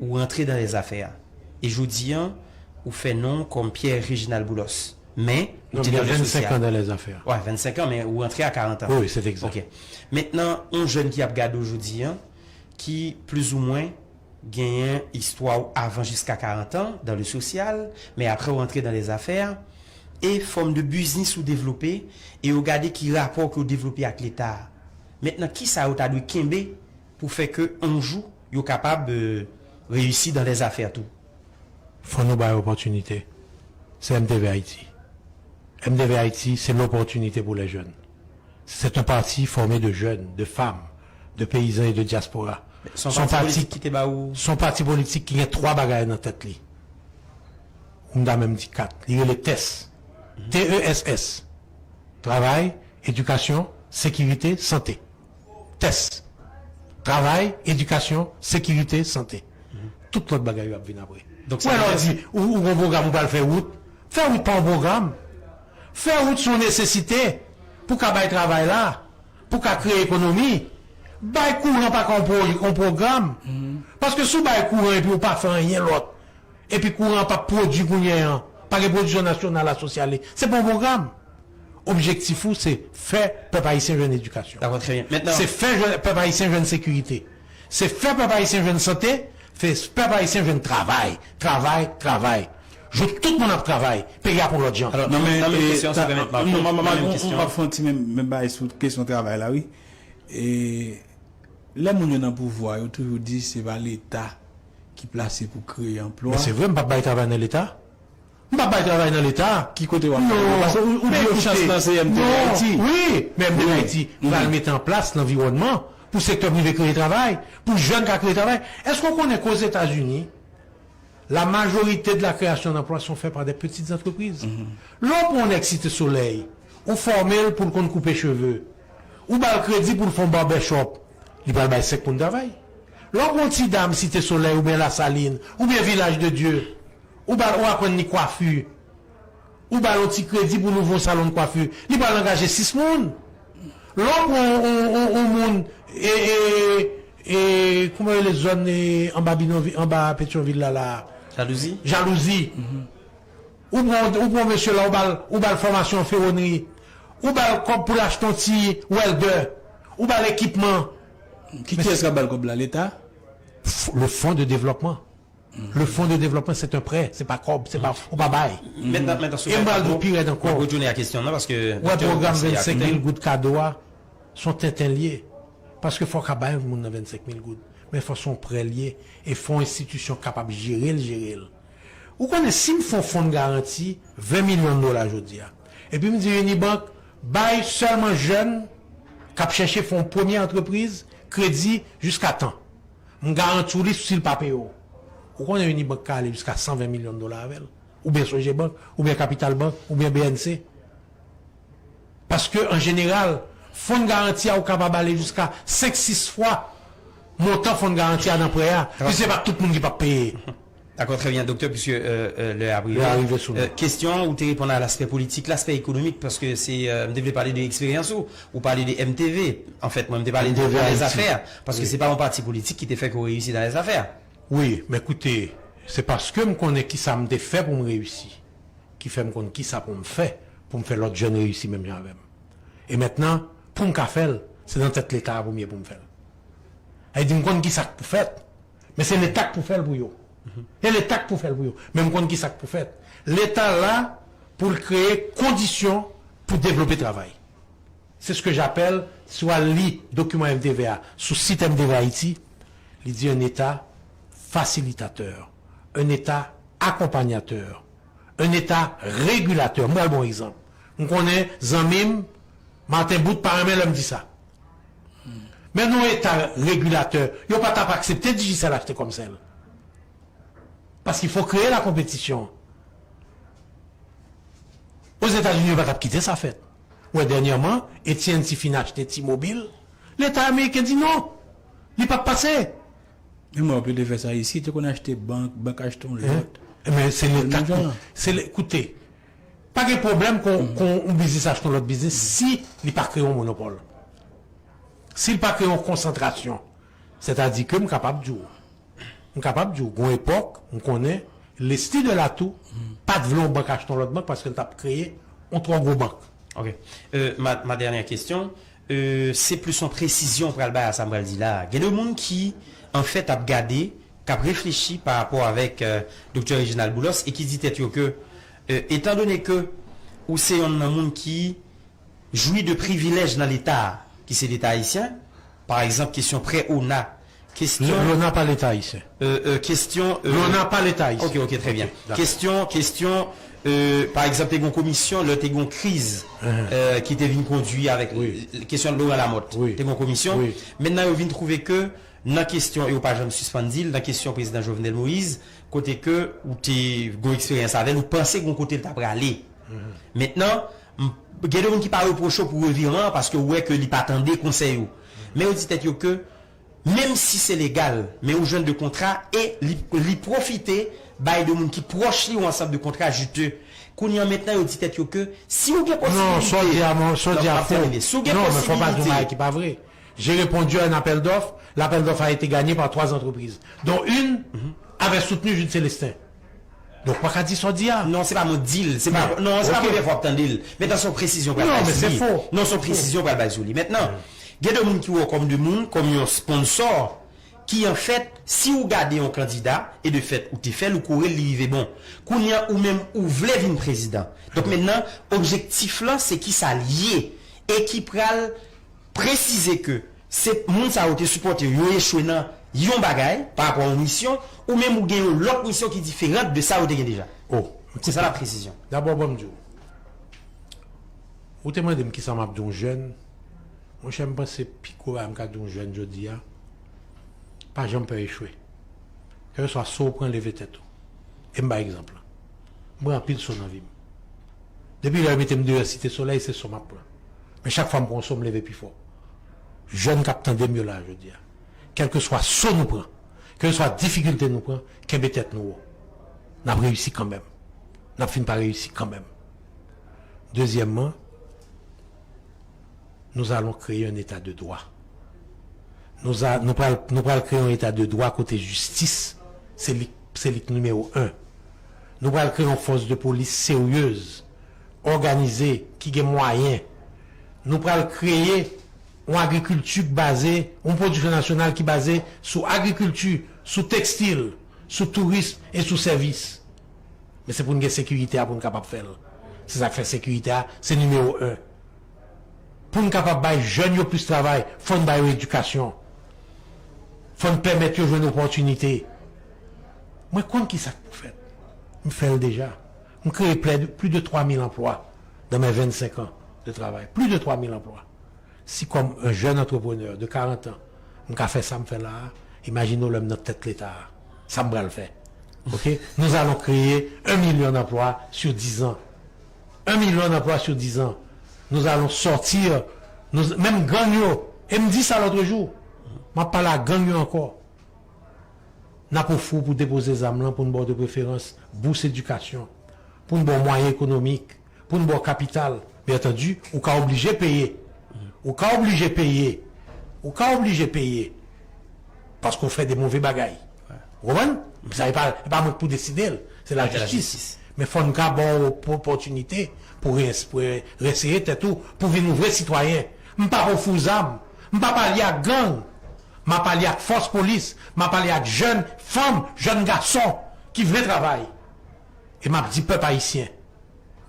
ou rantre dans les affaires. E jodi an, ou fè non w kòm Pierre Réginald Boulos. Men, ou te nan le sosyal. Non, il y a vingt-cinq ans dans les affaires. Wi, vennsenk an, men ou rantre a karant an. Oui, oui, c'est exact. Ok. Mentnan, yon jèn ki ap gade w jodi an, ki plizoumwen genyen istwa w avan jiska karant an dans le social, men apre w rantre dans les affaires, e fòm de biznis ou devlope, e yo gade ki rapò ke w devlope ak Leta a. Mentnan, kisa yo ta dwe kenbe pou fè ke yon jou yo kapab, euh, reyisi dans les affaires tou? Fò nou bay opòtinite. Se M T V Haïti. M T V Haïti, c'est l'opportunité pour les jeunes. C'est un parti formé de jeunes, de femmes, de paysans et de diaspora. Se yon pati politik ki te ba ou? Se yon pati politik ki gen twa bagay nan tèt li. Ou m ta menm di kat. Li rele tès. T E S S. Travay, edikasyon, sekirite, sante. Tès. Travay, edikasyon, sekirite, sante. Tout lòt bagay yo ap vin apre. Donk, ou wè lè w di, ou, ou gon pwogram, ou pral fè wout. Fè wout pa yon pwogram. Fè wout se yon nesesite pou ka bay travay la, pou ka kreye ekonomi. Bay kouran pa ka yon pwo-, yon pwogram. Paske si w bay kouran epi ou pa fè anyen lòt, epi kouran an p ap pwodui kounye an, pa gen pwodiksyon nasyonal asosye ale, se pa yon pwogram. Objektif ou se fè pèp ayisyen jwenn edikasyon. Dakò, trè byen. Mentnan, se fè jwenn, pèp ayisyen jwenn sekirite. Se fè pèp ayisyen jwenn sante, fè pèp ayisyen jwenn travay, travay, travay. Jou tout moun ap travay, peyi a pran lòt jan. Alò, nan, nan menm kesyon, si w pèmèt, Marco, nan menm kesyon. M ap fè yon ti menm, menm bagay sou kesyon travay la, wi. E lè moun yo nan pouvwa, yo toujou di se pa Leta ki plase pou kreye anplwa. Men se vre, m p ap bay travay nan Leta. M p ap bay travay nan Leta. Ki kote w ap bay? Non. Paske ou, ou di yo chans lan se M T V Haïti. Wi, men M T V Haïti pral mete an plas lanviwònman pou sektè prive kreye travay, pou jèn ka kreye travay. Èske w konnen ke Ozetazini, la majorité de la création d'emplois sont faits par des petites entreprises? Lè w pran yon nèg Site Solèy, ou fòme l pou l konn koupe cheve, ou ba l kredi pou l fè yon barbershop, li pral bay senk moun travay. Lè w pran yon ti dam Site Solèy oubyen Lasalin, oubyen Vilaj de Dye, ou ba l, ou aprann li kwafi, ou ba l yon ti kredi pou l ouvri yon salon de kwafi, li pral angaje sis moun. Lè w pran yon, yon, yon, yon moun, e, e, e, kòman rele zòn, e, anba bidonvi-, anba Petyonvil la, la? Jalouzi. Jalouzi. Ou pran, ou pran mesye la, ou ba l, ou ba l fòmasyon an fewonri. Ou ba l kòb pou l achte yon ti wèldè. Ou ba l ekipman. Ki, kiyès k ap ba l kòb la? Leta? F-, le fonds de développement. Le fonds de développement, c'est un prêt, se pa kòb, se pa, ou pa bay. Mentnan, mentnan, e m pral di w pi rèd ankò. Wè, pwogram vennsenk mil goud kado a, se yon tenten l ye. Paske fò w ka bay moun nan vennsenk mil goud. Men fò se yon prè l ye. E fò enstitisyon kapab jere l, jere l. Ou konnen, si m fè yon fon de garanti ven milyon dola jodi a, epi m di Unibank, bay sèlman jèn k ap chèche fè yon premye antrepriz kredi jiska tan. M garanti w li si l pa peye w. Ou konnen Unibank ka ale jiska san ven milyon dola avè l. Oubyen Sogebank, oubyen Kapital Bank, oubyen B N C. Paske, an jeneral, fon de garanti a, ou kapab ale jiska senk, sis fwa montan fon de garanti a nan prè a. Pi se pa tout moun ki p ap peye. Dakò, trè byen, doktè, piske euh, euh, lè a rive. Lè a rive sou nou. Euh, kesyon an, ou te reponn a laspè politik, laspè ekonomik, paske se, euh, m te vle pale de eksperyans ou, ou pale de M T V. Anfèt, mwen, m te pale de M T V dans les Haïti. Affaires, paske se pa yon pati politik ki te fè ke w reyisi dans les affaires. Wi, men koute, se paske m konnen kisa m te fè pou m reyisi, ki fè m konn kisa pou m fè, pou m fè lòt jèn reyisi menm jan avè m. E mentnan, pou m ka fè l, se nan tèt Leta a pou m ye pou m fè l. Sa vle di m konn kisa k pou fèt, men se Leta k pou fè l pou yo. E Leta k pou fè l pou yo. Men m konn kisa k pou fèt. Leta la pou l kreye kondisyon pou devlope travay. C'est ce que j'appelle, si w al li dokiman M T V a sou sit M T V Haïti, li di un État facilitateur, un État accompagnateur, un État régulateur. M pral ba w yon egzanp. M konnen zanmi m, Martin Bout, pa renmen lè m di sa. Men nou Eta regilatè, yo pa t ap aksepte Digicel achte Comcel. Paske fò kreye la konpetisyon. Ozetazini, yo pa t ap kite sa fèt. Ou wè, dènyèman, A T and T fin achte T-Mobile, Leta ameriken di non. Li p ap pase. Men mwen, yo te fè sa isit, yo konn achte bank, bank achte yon lòt. Men se Leta ki, se le, koute, pa gen pwoblèm kon, kon yon biznis achte yon lòt biznis si li pa kreye yon monopòl. Si l pa kreye yon konsantrasyon. Sètadi ke m kapab di w, m kapab di w, gon epòk, m konnen Leslie Delatour pa t vle yon bank achte yon lòt bank paske l t ap kreye yon twò gwo bank. Ok. Euh, ma, ma dernière question, euh, se plis yon presizyon m pral bay a sa m pral di la a. Gen de moun ki, anfèt, ap gade, k ap reflechi pa rapò avèk euh, Doktè Reginald Boulos e ki di tèt yo ke, euh, etandone ke ou se yonn nan moun ki jwi de privilèj nan Leta a, ki se Leta ayisyen, pa egzanp, kesyon prè ona, kesyon L-, Lona pa Leta ayisyen. Euh, euh, kesyon euh, Lona pa Leta ayisyen. Ok, ok, trè byen. Ok, dakò. Kesyon, kesyon euh, pa egzanp, te gon komisyon, lè te gon kriz Ahan. Euh, ki te vin kondwi avèk Wi. L-, kesyon Laurent Lamothe. Wi. Te gon komisyon. Wi. Mentnan, yo vin twouve ke nan kesyon, e yo pa janm sispann di l, nan kesyon prezidan Jovenel Moïse, kote ke ou te gon eksperyans avè l, ou panse gon kote l ta prale. Mentnan, m, gen de moun ki pa repwoche w pou reviran an paske ou wè ke li pa tande konsèy ou. Men yo di tèt yo ke, menm si se legal, men ou jwenn de kontra e li, li pwofite bay de moun ki pwòch li yon ansanm de kontra jite. Kounye a mentnan, yo di tèt yo ke si ou gen posibilite. Non, sa w di a, non, sa w di a fo. Non, m ap tèmine. Si w gen posibilite. Non, men fò w pa di yon bagay ki pa vre. J'ai répondu à un appel d'offres. L'appel d'offres a été gagné par trois entreprises, dont une avait soutenu Jude Célestin. Donk, ou pa ka di sa w di a. Non, se pa mwen k di l. Se pa, non, se pa premye fwa w ap tande l. Mentnan, se yon presizyon pral bay sou li. Non, men se fo. Non, se yon presizyon pral bay sou li. Mentnan, gen de moun ki wè w kòm de moun, kòm yon sponsò, ki anfèt, si ou gade yon kandida, e de fèt, ou te fè l, ou kouri l, li rive bon. Kounye a, ou menm, ou vle vin prezidan. Donk, mentnan, objektif lan, se kisa l ye, e ki pral presize ke se moun sa yo te sipòte yo, yo echwe nan yon bagay pa rapò a yon misyon, ou menm ou gen yon lòt misyon ki diferan de sa yo te gen deja. Oh, se sa la presizyon. Dabò, ban m di w. Ou te mande m kisa m ap di yon jèn. Monchè, m panse pi gwo bagay m ka di yon jèn jodi a, pa janm pè echwe. Kèlkeswa sa w pran, leve tèt ou. E m bay egzanp lan. M pran anpil so nan vi m. Depi lè yo mete m deyò Site Solèy, se so m ap pran. Men chak fwa m pran yon so, m leve pi fò. Jèn k ap tande m yo la jodi a. Kèlkeswa so nou pran, kèlkeswa difikilte nou pran, kenbe tèt nou wo. N ap reyisi kanmenm. N ap fin pa reyisi kanmenm. Dezyèmman, nous allons créer un état de droit. Nou a, nou pral, nou pral kreye yon eta de dwa kote jistis, se li, se li k nimewo en. Nou pral kreye yon fòs de polis seryez, òganize, ki gen mwayen. Nou pral kreye yon agrikilti k baze, yon pwodiksyon nasyonal ki baze sou agrikilti, sou tekstil, sou tourism e sou sèvis. Men se pou n gen sekirite a pou n kapab fè l. Se sa k fè sekirite a, se nimewo en. Pou n kapab bay jèn yo plis travay, fò n ba yo edikasyon. Fò n pèmèt yo jwenn opòtinite. Mwen konn ki sa k pou fèt. M fè l deja. M kreye plè de, plis de twa mil anplwa dans mes vingt-cinq ans de travail. Plus de trois mille emplois. Si kòm un jeune entrepreneur de quarante ans, m ka fè sa m fè la a, imajine w lè m nan tèt Leta a. Sa m pral fè. Ok? Nous allons créer un million d'emplois sur dix ans. Un million d'emplois sur dix ans. Nous allons sortir, nous, menm gang yo, e m di sa lòt jou, m ap pale a gang yo ankò. N ap ofri w pou depoze zam lan pou n ba w de preferans bous edikasyon, pou n ba w mwayen ekonomik, pou n ba w kapital. Byen antandi, ou ka oblije peye. Ou ka oblije peye. Ou ka oblije peye. Paske w fè de move bagay. Ou konprann? Sa e pa, e pa mwen ki pou deside l. Se lajistis. Men fò n ka ba w opòtinite pou re-, pou re-, reseye tèt ou, pou vin yon vre sitwayen. M p ap ofri w zam. M p ap alye ak gang. M ap alye ak fòs polis. M ap alye ak jèn fanm, jèn gason ki vle travay. E m ap di pèp ayisyen,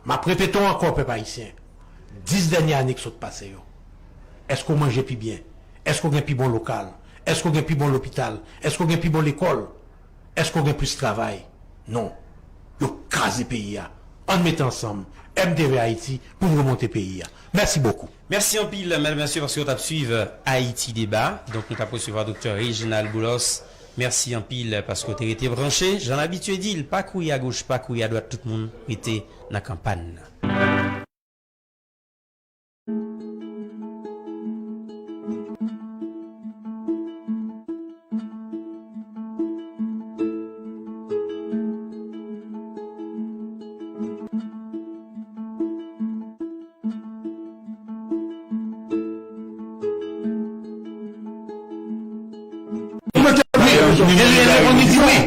m ap repete w ankò, pèp ayisyen, dis dènye ane ki sot pase yo, èske w manje pi byen? Èske w gen pi bon lokal? Èske w gen pi bon lopital? Èske w gen pi bon lekòl? Èske w gen plis travay? Non. Yo kraze peyi a. Ann mete ansanm, M T V Ayiti, pou n remonte peyi a. Mèsi bokou. Mèsi anpil, medam, mesye, paske w t ap swiv Ayiti Deba. Donk, nou t ap resevwa Doktè Reginald Boulos. Mèsi anpil paske w te rete branche. Jan n abitye di l, pa kouri agoch, pa kouri adwat, tout moun rete nan kanpay nan.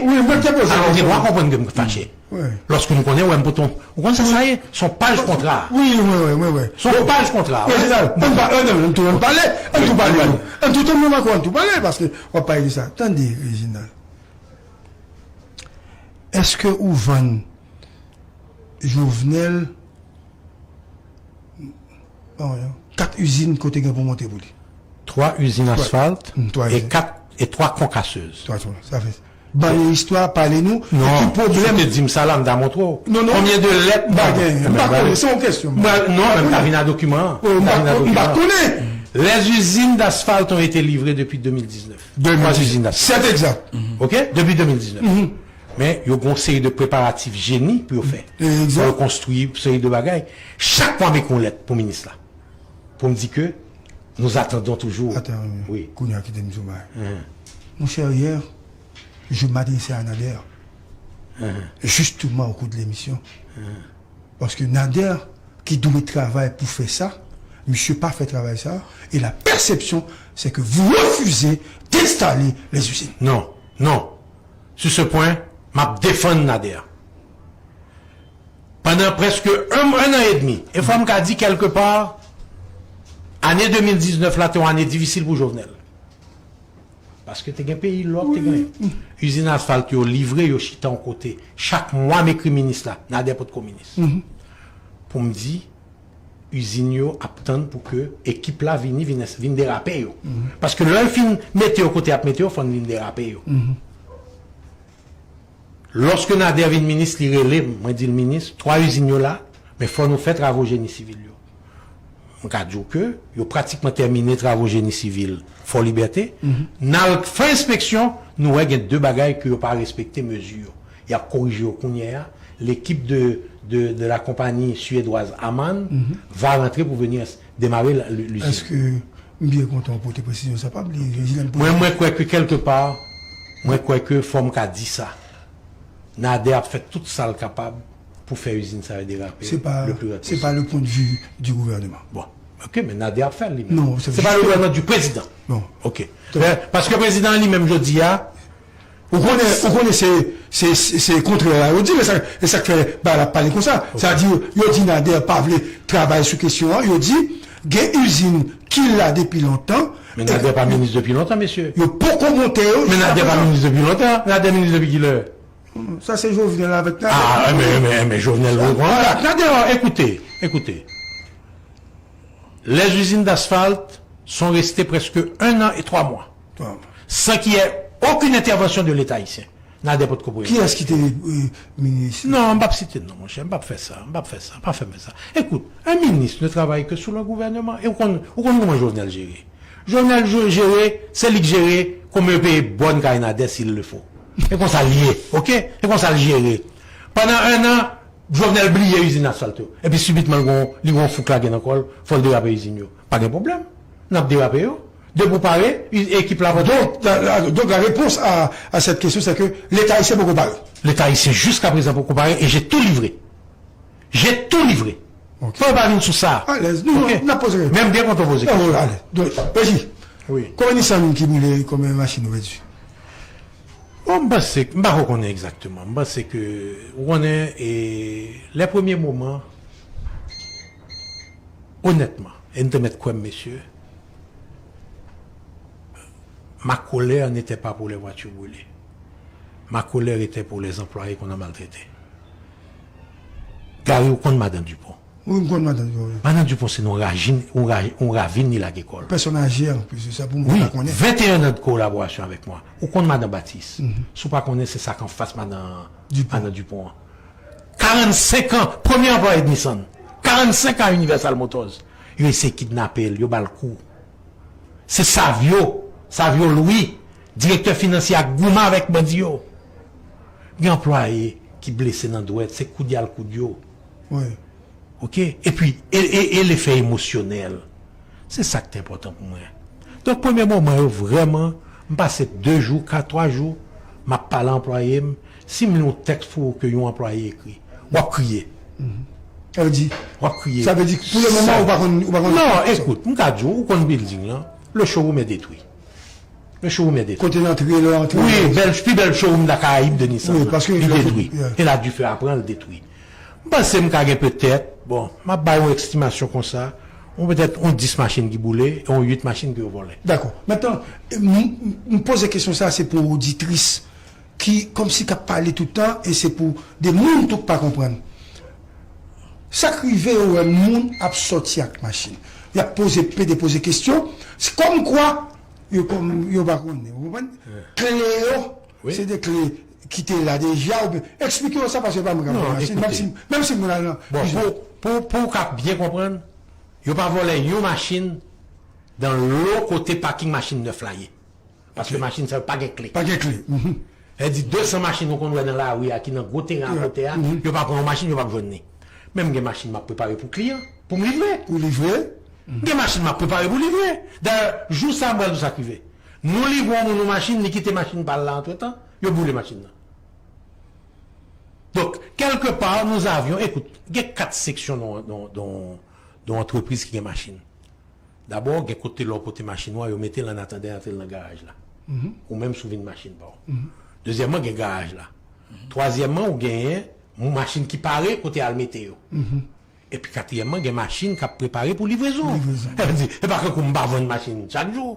Wi, mwen te poze. Alò, ou gen dwa konprann ke m fache. Wi. Lòske nou konnen, wè, m pote yon, ou konn sa sa ye? Se yon paj kontra. Wi, wi, wi, wi, wi. Se yon paj kontra. Prezidan, ann pa, ann, ann, tou, ann pale, ann tou pale, non. Ann tou, tann mwen ankò, ann tou pale, paske w ap pale de sa. Tande, Reginald. Èske ou vann Jovenel, bon, kat izin kote gen pou monte pou li? Twa izin asfalt e kat, e twa konkasez. Twa, twa, sa fè. Ban nou istwa, pale nou. Non, si w te di m sa la, m ta montre w. Non, non. Konbyen de lèt m pa gen? M pa konnen, se yon kesyon. Non, men m ta vin a dokiman an. M ta vin a dokiman an. Les usines d'asphalte ont été livrées depuis deux mille dix-neuf. Twa izin asfalt. Sèt egzak. Ok? Depi de mil diznèf. Men yo gen yon seri de preparatif jeni pou yo fè. Pou yo konstwi yon seri de bagay. Chak mwa, m ekri yon lèt pou minis la. Pou m di ke nous attendons toujours. Attends, wi. Kounye a kite m di w bagay. Mon cher, hier, je m'adressais à Nader, justement au cours de l'émission. Paske Nader ki dwe travay pou fè sa, misye pa fè travay sa, et la perception, c'est que vous refusez d'installer les usines. Non, non. Sur ce point, m ap defann Nader. Pandan prèske un, un an edmi, e fò m ka di kèlkepa, ane de mil diznèf la te yon ane difisil pou Jovenel. Paske te gen peyi lòk te gen. Izin asfalt yo livre, yo chita yon kote. Chak mwa m ekri minis la, Nader potko minis. Pou m di, izin yo ap tann pou ke ekip la vini, vin, vin derape yo. Paske lè l fin mete yo kote y ap mete yo, fò n vin derape yo. Lòske Nader vin minis, li rele m, mwen di l, minis, twa izin yo la, men fò nou fè travo jeni sivil yo. Mwen ka di w ke yo pratikman tèmine travo jeni sivil Fò Libète. N al fè enspeksyon, nou wè gen de bagay ke yo pa respekte mezi yo. Y ap korije yo kounye a. L'équipe de, de, de la compagnie suédoise Aman va rentrer pour venir démarrer la, l-, l'usine. Èske m byen kontan w pote presizyon sa, pa bliye, Reginald. Mwen, mwen kwè ke kèlkepa, mwen kwè ke fò m ka di sa. Nader ap fè tout sa l kapab pou fè izin sa yo derape le plus rapide possible. Se pa le point de vue du gouvernement. Bon, ok, men Nader ap fè l li menm. Non, se pa le gouvernement du président. Non. Ok. Paske prezidan an li menm jodi a, ou konnen, ou konnen se, se, se, se kontrè la yo di, men sa, e sa k fè bagay la ap pale konsa. Sa di, yo di Nader pa vle travay sou kesyon an, yo di, gen izin ki la depi lontan. Men Nader pa minis depi lontan, mesye. Yo poko monte yo. Men Nader pa minis depi lontan. Nader minis depi kilè? Sa se Jovenel avèk Nader. Ah, men, men, men Jovenel reprend. Nader, écoutez, écoutez. Les usines d'asphalte sont restées presque un an et trois mois, sans qu'il y ait aucune intervention de l'État haïtien. Nader potko premye. Kiyès ki te, euh, minis? Non, m p ap site non, monchè, m p ap fè sa, m p ap fè sa, pa fè m fè sa. Écoute, un ministre ne travaille que sous le gouvernement. E ou konn, ou konn kòman Jovenel jere? Jovenel je-, jere, se li k jere kòman yo peye bòn kay Nader s'il le faut. E konsa l ye, ok? E konsa l jere. Pandan un an, Jovenel bliye izin asfalt yo. Epi sibitman, li gon, li gon fou k lage nan kò l, fò l derape izin yo. Pa gen pwoblèm. N ap derape yo. Depi w pare, ekip la pran tou. Donc, la, la- donc la réponse à, à cette question, c'est que l'État haïtien poko pare. Leta ayisyen jiska prezan poko pare e j'ai tout livré. J'ai tout livré. Ok. Fò yo pa vin sou sa. Alèz, nou, Ok. nou, n ap poze. Men m byen kontan poze Non, kesyon. Alèz. Donk, Reji, Wi. Konbyen Nissan ki boule, konbyen machin ou pèdi? Bon, m panse, m pa ko konnen egzakteman. M panse ke, ou konnen, e, lè premye moman, onètman, e n te mèt kwè m, mesye, ma colère n'était pas pour les voitures brûlées. Ma colère était pour les employés qu'on a maltraités. Gary, ou konn madan Dupont? Wi, m konn madan Dupont, wi. Madan Dupont, se nan rajin, yon ra- yon ravin li lage kò l. Pèsonn aje, anplis, se sa pou moun Wi, pa konnen. venteyen an de kolaborasyon avèk mwen. Ou konn madan Batis? Si w pa konnen, se sa k anfas madan Dupont. Madan Dupont an. Karannsenk an, premye anplwaye de Nissan. Karannsenk an Universal Motors. Yo eseye kidnape l, yo ba l kou. Se Savio, Savio Louis, direktè finansye a k goumen avèk bandi yo. Gen anplwaye ki blese nan dwèt, se koudal koud yo. Wi. Ok? Epi, e, e, e lefè emosyonèl. Se sa k te enpòtan pou mwen. Donk, premye moman yo, vrèman, m pase de jou, kat, twa jou, m ap pale anplwaye m. Si m li yon tèks pou ou ke yon anplwaye ekri, w ap kriye. Sa vle di, W ap kriye. Sa vle di, pou le moman, ou pa konn, ou pa konn Non, ekout, m ka di w, ou konn building lan, le showroom est détruit. Le showroom est détruit. Kote l antre, lè antre. Wi, bèl, pi bèl showroom Lakarayib de Nissan Wi, lan. Paske Li lè detwi. Yeah. E la dife a pran l detwi. M panse m ka gen petèt, bon, m ap bay yon estimasyon konsa, yon petèt yon dis machin ki boule, e yon uit machin ki yo vòlè. Dakò. Mentnan, m, m, m poze kesyon sa, se pou oditris ki, kòmsi k ap pale tout tan, e se pou de moun tou k pa konprann. Sa k rive, yo wè moun ap sòti ak machin. Y ap poze, pede poze kesyon. Se kòmkwa, yo, kòm, yo pa konnen. Ou konprann? Kle yo, Wi. se de kle ki te la deja. Oubyen, eksplike yo sa, paske yo pa menm ka Non, pran machin. Menm ekoute. si, menm si moun al nan Bon, izin. pou, pou, pou w ka byen konprann, yo pa vòlè yon machin dan lo kote paking machin nèf la ye. Paske Ok. machin sa yo pa gen kle. Pa gen kle. Mhm. Sa vle di de san machin ou konn wè nan lari a ki nan gwo teren a Yeah. kote a, Mhm. yo pa pran yon machin, yo p ap jwenn li. Men m gen machin m ap prepare pou kliyan, pou m livre. Ou livre? Gen machin m ap prepare pou livre. Dayè, jou sa a, m pral di w sa k rive. Nou livre yon moun yon machin, li kite machin pa l la antretan, yo boule machin nan. Donk, kèlkepa, nou avion, ekout, gen kat seksyon nan, nan, nan, nan antrepriz ki gen machin. Dabò, gen kote lè w pote machin ou a, yo mete l an atandan y antre l nan garaj la. Mhm. Ou menm si w vin machin pa w. Mhm. Dezyèmman, gen garaj la. Twazyèmman, ou genyen moun machin ki pare kote y al mete yo. Mhm. Epi katriyèmman, gen machin k ap prepare pou livrezon. Livrezon. Sa vle di, e pa kankou m pa vann machin chak jou.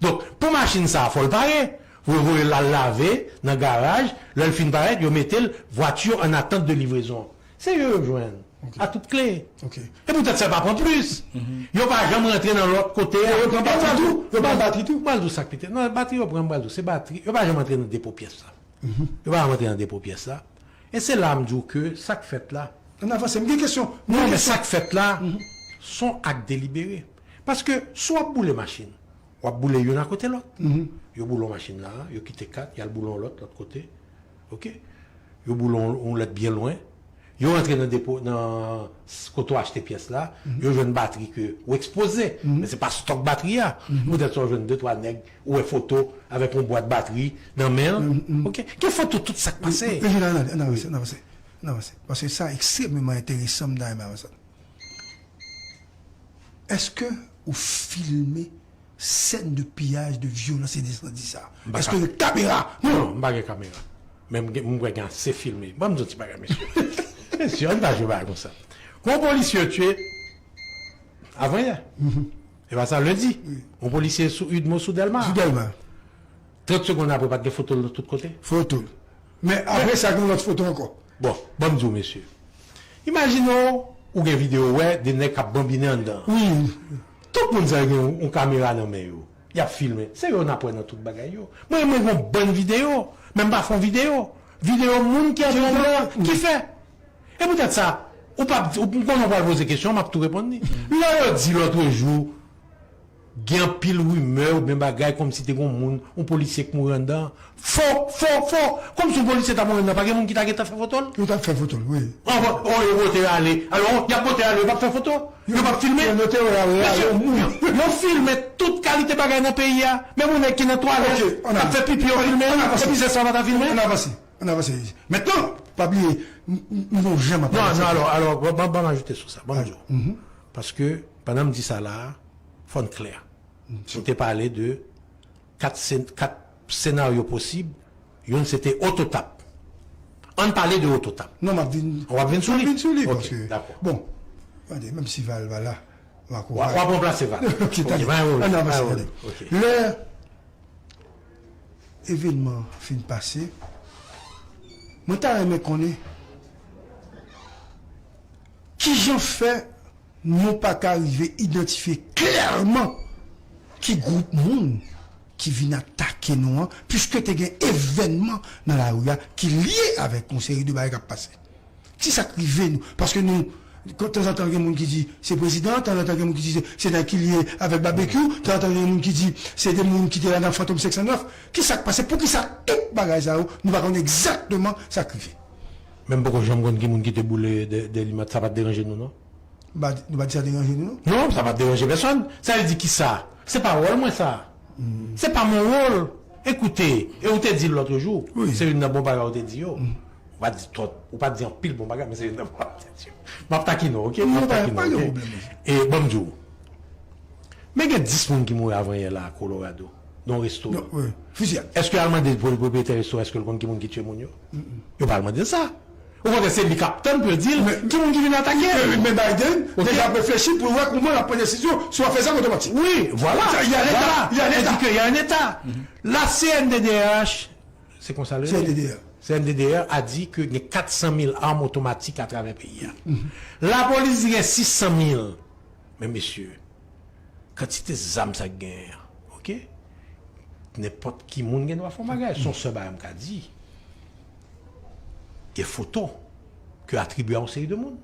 Donk, pou machin sa a, fò l pare. Yo voye l al lave nan garaj, lè l fin parèt, yo mete l vwati an atant de livrezon. Se yo yo jwenn. Ok. A tout kle. Ok. E poutèt sa, yo pa pran plis. Mhm. Yo pa janm rantre nan lòt kote a. Yo pran batri tou? Yo pran batri tou? M pral di w sa k pite. Non, batri yo pran, m pral di w, se batri. Yo pa janm rantre nan depo pyès la. Mhm. Yo pa janm rantre nan depo pyès la. E se la m di w ke sa k fèt la. Ann avanse, m gen kesyon. M gen Non, men kesyon. sa k fèt la, Mhm. se yon ak delibere. Paske si w ap boule machin, w ap boule youn akote lòt. Mhm. Yo boule yon machin la, yo kite kat, y al boule yon lòt, lòt kote. Ok? Yo boule yon, yon lòt byen lwen. Yo rantre nan depo, nan s- kote w achte pyès la, Mhm. yo jwenn batri ke ou ekspoze. Mhm. Men se pa stòk batri a. Mhm. Poutèt sa, w jwenn de, twa nèg, ou wè foto avèk yon bwat batri nan men an. Mhm, mhm. Ok? Gen foto tout sa k pase. Reginald, ann avanse, ann avanse, ann avanse. Paske sa ekstrèmeman enteresan, m ta renmen avanse. Èske ou filme sèn de piyaj, de vyolans e de sandi sa? M pa Èske ka- gen kamera? Non, m pa gen kamera. Men m gen- m kwè gen ase filme. Ban m di yon ti bagay, mesye. Mesye, ann pa jwe bagay konsa. Gon polisye yo tiye avan yè. Mhm. E pa sa, lendi. Wi. Gon polisye sou Udmo, sou Dèlma. Sou Dèlma. Trant segonn apre, pa t gen foto l tout kote? Foto l. Men apre sa, gen lòt foto ankò. Bon, ban m di w, mesye. Imajine w, ou gen videyo, ou wè de nèg k ap banbinen anndan. Wi. Tout moun sa yo gen yon, yon kamera nan men yo. Y ap filme. Se yo n ap wè nan tout bagay yo. Mwen, mwen gen yon bann videyo, men m pa fè yon videyo. Videyo moun ki anndan anndan ki fè. E poutèt sa, ou p ap, ou, m konnen w pral poze kesyon, m ap tou reponn li. Lè yo di lòtrejou, Gen anpil rimè oubyen bagay kòmsi te gen yon moun, yon polisye k mouri anndan. Fo, fo, fo! Kòmsi yon polisye ta mouri anndan, pa gen moun ki ta gentan fè foto l? Yo t ap fè foto l, wi. Anvan, o, yo pote ale. Alò, y ap pote ale, yo p ap fè foto? Yo p ap filme? Yo note yo ale, yo filme tout kalite bagay nan peyi a. Menm yon nèg ki nan twalèt, k ap fè pipi, yo filme l. Epi se sa yo pa ta filme? Ann avanse, ann avanse. Mentnan, pa bliye, m, m, m gon jan m ap... Non, non, alò, alò, ban, ban, ban m ajoute sou sa, ban m di w. Paske, pandan m di sa la a, fò n klè. Nou te pale de kat sen-, kat senaryo posib. Youn se te Ototap. Ann pale de Ototap. Non, m ap vin, w ap vin sou li? M ap vin sou li, paske, bon, tande, menm si Val pa la, m a... W ap ranplase Val. Ok, tande. Ann avanse, tande. Lè evènman an fin pase, mwen ta renmen konnen kijan fè nou pa ka rive idantifye klèman ki gwoup moun ki vin atake nou an, piske te gen evènman nan lari a ki lye avèk yon seri de bagay k ap pase. Ki sa k rive nou? Paske nou, tanzantan gen moun ki di se prezidan, tanzantan gen moun ki di se, se nèg ki lye avèk Babekyou, tanzantan gen moun ki di se de moun ki te la nan Fantom senk san nèf. Ki sa k pase? Poukisa tout bagay sa yo, nou pa konn egzakteman sa k rive? Men m poko janm konn ki moun ki te boule Dè-, Dèlima, sa pa t deranje nou, non? Nou pa, nou pa di sa deranje nou, non? Non, sa pa t deranje pèsonn. Sa vle di kisa? Se pa wòl mwen sa. Se pa mon wòl. Ekoute, e ou te di l lòt jou, se youn nan bon bagay ou te di yo. Ou pa di tout, ou pa di anpil bon bagay, men se youn nan bon bagay ou te di yo. M ap takine w, ok? M ap takine w, ok? E ban m di w, men gen dis moun ki mouri avan yè la a Colorado, nan yon restoran. Èske y al mande pou pwopriyetè restoran, èske l konn ki moun ki tiye moun yo? Yo pa al mande l sa. Okontrè, se li k ap tann pou yo di l ki moun ki vin atake l. Men Biden deja ap reflechi pou l wè kouman l ap pran desizyon sou afè zam otomatik. Wi, vwala. Sa, y a un État, y a un État. Di ke y a un État. La C N D D R H, se konsa l rele? C N D D R. C N D D R a di ke gen kat san mil armes automatiques atravè peyi a. Lapolis di gen sis san mil. Men mesye, kantite zam sa k genyen an, ok? Nenpòt ki moun gen dwa fè yon bagay. Se yon sèl bagay m ka di. Gen foto ke atribye a yon seri de moun.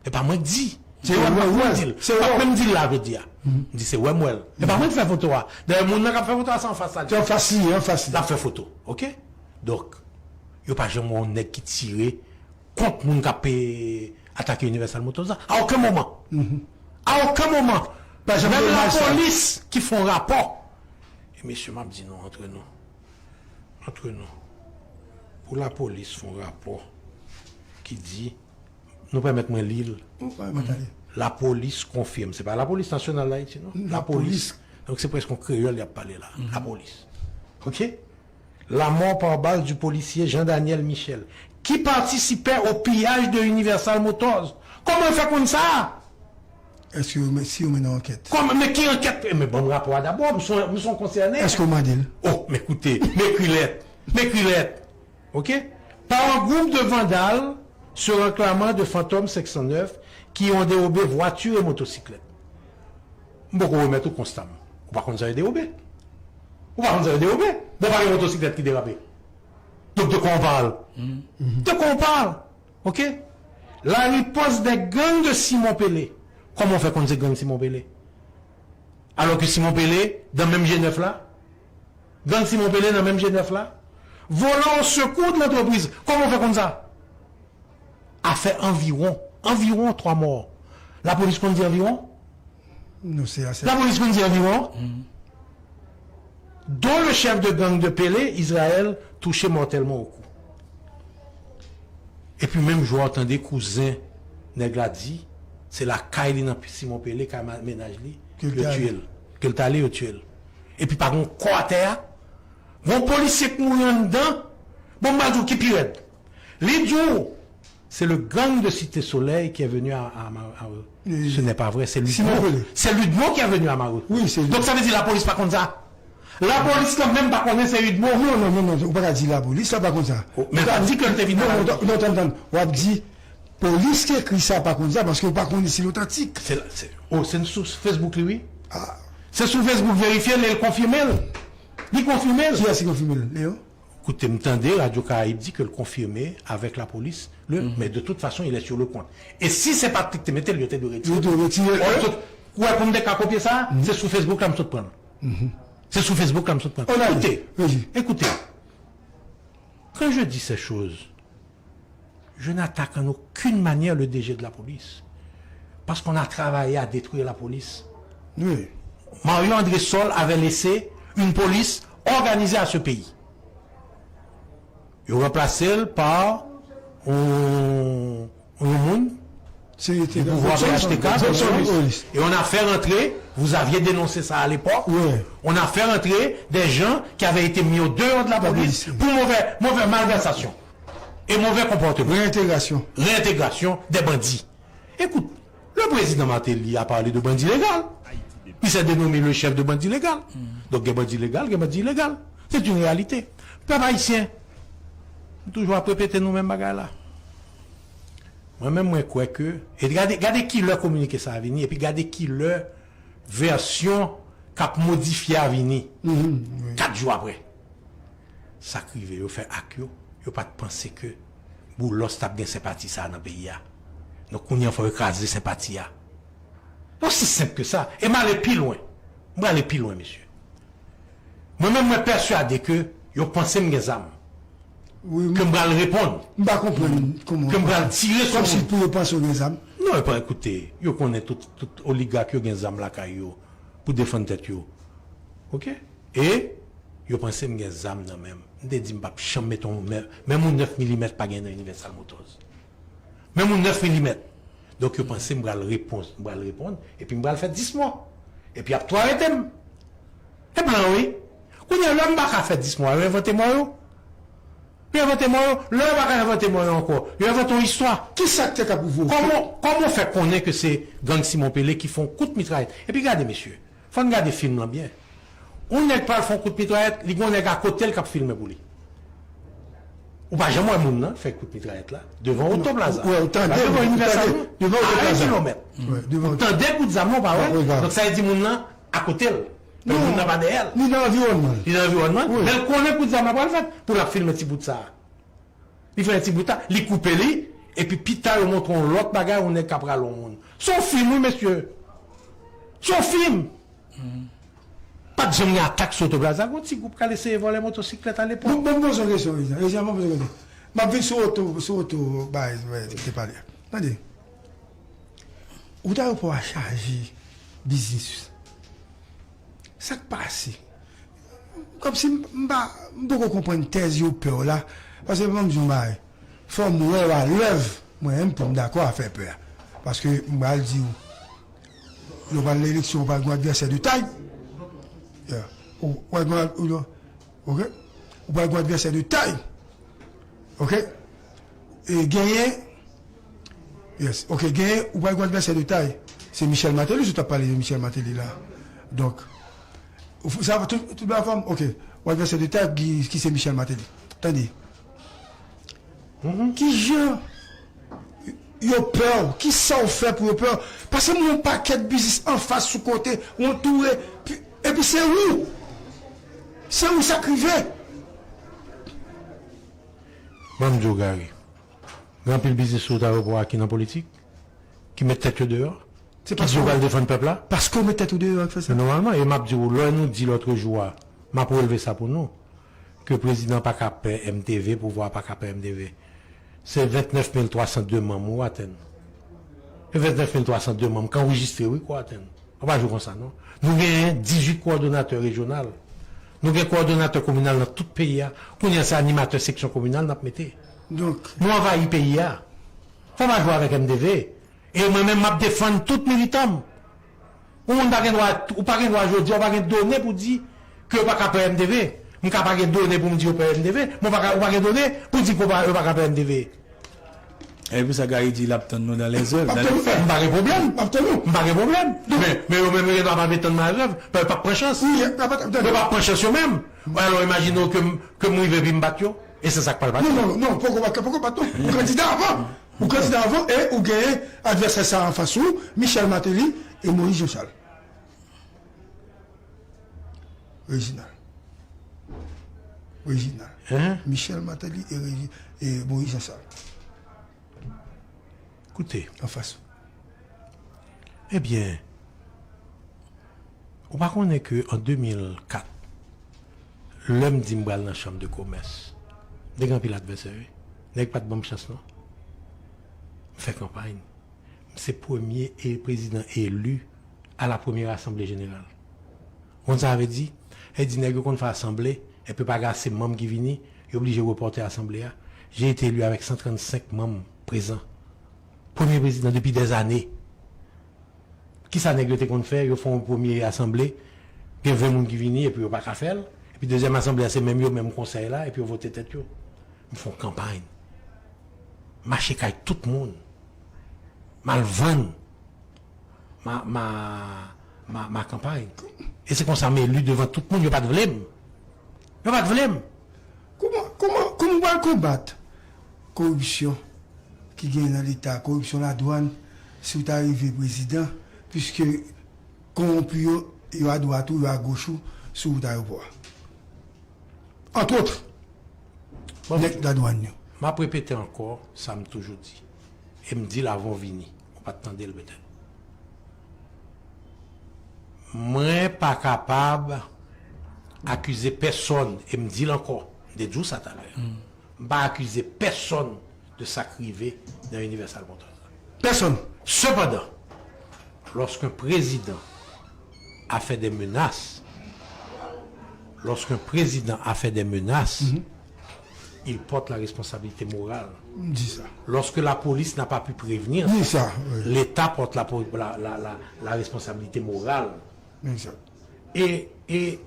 E pa mwen k di. Se wè m di l. M pa menm di l la jodi a. M di se wè m wè l. E pa mwen k fè foto a. Dayè, moun nan k ap fè foto a, se anfas la. Se anfas li, anfas li. L ap fè foto, ok? Donk, yo pa janm wè yon nèg ki tire kont moun k ap, eh, atake Universal Motors la. A okenn moman. A okenn moman. Menm lapolis ki fè yon rapò. E mesye, m ap di nou, antre nou. Antre nou. Pou lapolis fè yon rapò ki di, nou pèmèt mwen li l. Lapolis konfime, se pa lapolis nasyonal Dayiti, non. Lapolis. Donk se prèske yon kreyòl y ap pale la. Lapolis. Ok? La mort par balle du policier Jean Daniel Michel, qui participait au pillage de Universal Motors. Kòman yo fè konn sa? Èske yo, si yo mennen ankèt? Kòman, men ki ankèt? Men ban m rapò a dabò, m se yon, m se yon konsène. Èske w mande l? Oh, men koute, m ekri lèt. M ekri lèt. Ok? Par un groupe de vandales se réclamant de Fantôme cinq cent neuf qui ont dérobé voitures et motocyclettes. M poko remèt ou konsta m. Ou pa konn sa yo dewobe. Ou pa konn sa yo dewobe. Bon, pa gen motosiklèt ki derape. Donk, de quoi on parle? De quoi on parle? Ok? La riposte des gangs de Simon Pele. Kòman w fè konn se gang Simon Pele? Alò ke Simon Pele, nan menm G nèf la? Gang Simon Pele nan menm G nèf la? Volant au secours de l'entreprise. Kòman w fè konn sa? Afè anviwon. Anviwon twa mò. Lapolis konn di anviwon? Non, se asè. Lapolis konn di anviwon? Dont le chef de gang de Pele, Israël, touché mortellement au cou. Epi menm jou a, w tande kouzen nèg la di, se lakay li nan Simon Pele, kay ma-, mennaj li, yo tiye l. Ke l t ale, yo tiye l. Epi pa gen kò atè a. Gon polisye k mouri anndan. Bon, m pral di w ki pi rèd. Li di w, c'est le gang de Cité Soleil qui est venu à, à, à, ce n'est pas vrai, c'est Ludmo. C'est Ludmo qui est venu à Maroc. Wi, se li. Donk, sa vle di lapolis pa konn sa? Lapolis lan menm pa konnen se Ludmo? Non, non, non, non, ou pa ka di lapolis la pa konn sa. Oh, men l pa di ke l te vin a Maroc. Non, non, tann, tann. W ap di, polis ki ekri sa pa konn sa, paske ou pa konnen si l otantik. Se, se, oh, se sou Facebook li, wi. Ah. Se sou Facebook, verifye l e l konfime l. Li konfime l. Kiyès ki konfime l, Leo? Koute, m tande Radio Caraïbe di ke l konfime avèk lapolis, le, men de toute façon, il est sur le compte. E si se pa t li k te mete l, yo te dwe retire l. Yo dwe retire l. Ò, tout, Ou wè pou m te ka kopye sa, se sou Facebook la m sot pran l. Se sou Facebook la m sot pran l. Ekoute, ekoute, quand je dis ces choses, je n'attaque en aucune manière le D G de la police. Parce qu'on a travaillé à détruire la police. Mario André Sol avait laissé une police organisée à ce pays. Yo ranplase l pa yon, yon moun du pouvoir P H T K, et on a fait rentrer, vous aviez dénoncé ça à l'époque, on a fait rentrer des gens qui avaient été mis au dehors de la police pour mauvaise, mauvaise malversation et mauvais comportement. Réintégration. Réintégration des bandits. Écoute, le président Martelly a parlé de bandits légaux. Il s'est dénommé le chef de bandits légaux. Donk gen bandi legal, gen bandi ilegal. Se yon reyalite. Pèp ayisyen, m toujou ap repete nou menm bagay la. Mwen menm, mwen kwè ke, e gade, gade ki lè kominike sa a vini, epi gade ki lè vèsyon k ap modifye a vini. Kat jou apre. Sa k rive, yo fè ak yo, yo pa t panse ke Boulos t ap gen senpati sa a nan peyi a. Donk, kounye a, fò yo kraze senpati a. Osi senp ke sa. E m ale pi lwen. M prale pi lwen, mesye. Mwen menm, mwen pèswade ke yo panse m gen zam. Ke m pral reponn. M pa konprann kòman. Ke m pral tire sou moun. Kòmsi pou yo panse w gen zam. Non, e pa, ekoute, yo konnen tout, tout oligak yo gen zam lakay yo pou defann tèt yo. Oke? E yo panse m gen zam nan men m. M te di m p ap janm mete yon, men, menm yon nèf milimèt pa gen nan Universal Motors. Menm yon nèf milimèt. Donk, yo panse m pral reponn, m pral reponn, epi m pral fè dis mò. Epi y ap tou arete m. E plan, wi. Kounye a, lè m pa ka fè dis mò, yo envante mò yo. Yo envante mò yo. Lè yo pa ka envante mò yo ankò, yo envante yon istwa. Ki sa k te ka pwouve w? Kòman, kòman w fè konnen ke se gang Simon Pele ki fè yon kout mitrayèt? Epi gade, mesye, fò n gade fim lan byen. Yon nèg pral fè yon kout mitrayèt, li gen yon nèg akote l k ap filme pou li. Ou pa janm wè moun nan fè kout mitrayèt la devan Oto Plaza. Ou tande, devan Universal, devan Oto Plaza. Kilomèt. Ou tande kout zam nan, ou pa wè? Donk, sa vle di moun nan akote l. Men moun nan pa dèyè l. Li nan anviwònman l. Li nan anviwònman l. Men l konnen kout zam nan pral fèt pou l ap filme ti bout sa a. Li fè yon ti bout la, li koupe li, epi pita yo montre yon lòt bagay, yon nèg k ap rale yon moun. Se yon fim, wi, mesye. Se yon fim. Pa t janm gen atak sou Oto Plaza. Gon ti gwoup k al eseye vòlè motosiklèt alepòk. Bon, bon, m poze yon kesyon, Reginald. Reginald, bon, poze yon kesyon. M ap vin sou Oto, sou Oto, bay, bay, ki te pale. Tande. Wout ayewopò a chaje biznis. Sa k pase? Kòmsi m, m pa, m poko konprann tèz yo pè w la. Paske ban m di w yon bagay. Fò m wè w a lèv, mwen menm, pou m dakò a fè pè a. Paske m pral di w, lè w pral nan eleksyon, w pral gen yon advèsè de tay. Yeah. Ou, ou pral gen yon, ou, ok? Ou pral gen yon advèsè de tay. Ok? E genyen, yes, ok, genyen, ou pral gen yon advèsè de tay. Se Michel Martelly, sou t ap pale de Michel Martelly la. Donk, ou f-, sa va tout, tout la fòm, ok. Yon advèsè de tay ki, ki se Michel Martelly. Tande. Ki jan yo pè w? Kisa w fè pou yo pè w? Pase m yon pakèt biznis anfas sou kote, w antoure, pi, epi se ou. Se ou sa k rive. Ban m di w, Gary, gen anpil biznis sou wout ayewopò a ki nan politik, ki met tèt yo deyò, ki di yo pral defann pèp la. Paske w met tèt ou deyò k fè sa. Men nòmalman, e m ap di w, lè nou di lòtrejou a, m ap relve sa pou nou, ke prezidan pa ka pè M T V, pouvwa a pa ka pè M T V. Se vennèf mil twa san de manm ou atenn. E vennèf mil twa san de manm k anrejistre, wi, k ou atenn. Ou pa jwe konsa, non. Nou genyen dizuit kowòdonatè rejyonal. Nou gen kowòdonatè kominal nan tout peyi a. Kounye a, se animatè seksyon kominal n ap mete. Donk, nou anvayi peyi a. Fò pa jwe avèk M T V. E mwen menm, m ap defann tout militan m. Yon moun pa gen dwa, ou pa gen dwa jodi a, ou pa gen done pou di ke yo pa ka pè M T V. M ka pa gen done pou m di yo pè M T V, men ou pa ka, ou pa gen done pou di ke yo pa, yo pa ka pè M T V. E pou sa Gary di l ap tann nou dans les œuvres, dans les faits. M pa gen pwoblèm. M ap tann nou. M pa gen pwoblèm. Men, men yo menm, yo gen dwa pa vle tann nan les œuvres, paske yo p ap pran chans. Wi, y ap, y ap, y ap tann. Yo p ap pran chans yo menm. Alò, imajine w ke m, ke m rive epi m bat yo. E se sa k pral pase. Non, non, non, poko bat, poko bat, non. Ou kandida avan. Ou kandida avan e ou genyen advèsè sa anfas ou, Michel Martelly e Moïse Jean Charles. Reginald. Reginald. Hein? Michel Martelly e Regi-, e Moïse Jean Charles. Koute. Anfas ou. Ebyen, Ou pa konnen ke an de mil kat, lè m di m pral nan chanm de komès, m te gen anpil advèsè, wi. Nèg pa t ban m chans, non. M fè kanpay. M se premye e prezidan eli a la premyè asanble jeneral. Ou konn sa sa vle di? E di nèg yo konn fè asanble, epi pa gen ase manm ki vini, yo oblije repòte asanble a. J'ai été élu avec cent trente-cinq membres présents. Premye prezidan depi dèzane. Kisa nèg yo te konn fè? Yo fè yon premye asanble, gen ven moun ki vini, epi yo pa ka fè l. Epi dezyèm asanble a, se menm yo, menm konsèy la, epi yo vote tèt yo. M fè yon kanpay. Mache kay tout moun. M al vann ma, ma, ma, ma kanpay. E se konsa m eli devan tout moun. Yo pa t vle m. Yo pa t vle m. Kòman, kòman, kòman w pral konbat koripsyon ki genyen nan Leta, koripsyon ladwàn, si w ta rive prezidan, piske kowonpi yo, yo adwat ou, yo agoch ou, sou wout ayewopò a? Antwot, nèg ladwàn yo. M ap repete ankò sa m toujou di. E m di l avan w vini. Ou pa t tande l petèt. Mwen pa kapab akize pèsonn, e m di l ankò, m te di w sa talè. M pa akize pèsonn de sa k rive nan Universal Motors la. Pèsonn. Sepandan, lorsqu'un président a fait des menaces, lorsqu'un président a fait des menaces, il porte la responsabilité morale. M di sa. Lorsque la police n'a pas pu prévenir, di sa, wi, l'État porte la, la, la, la, la responsabilité morale. Egzak. E, e,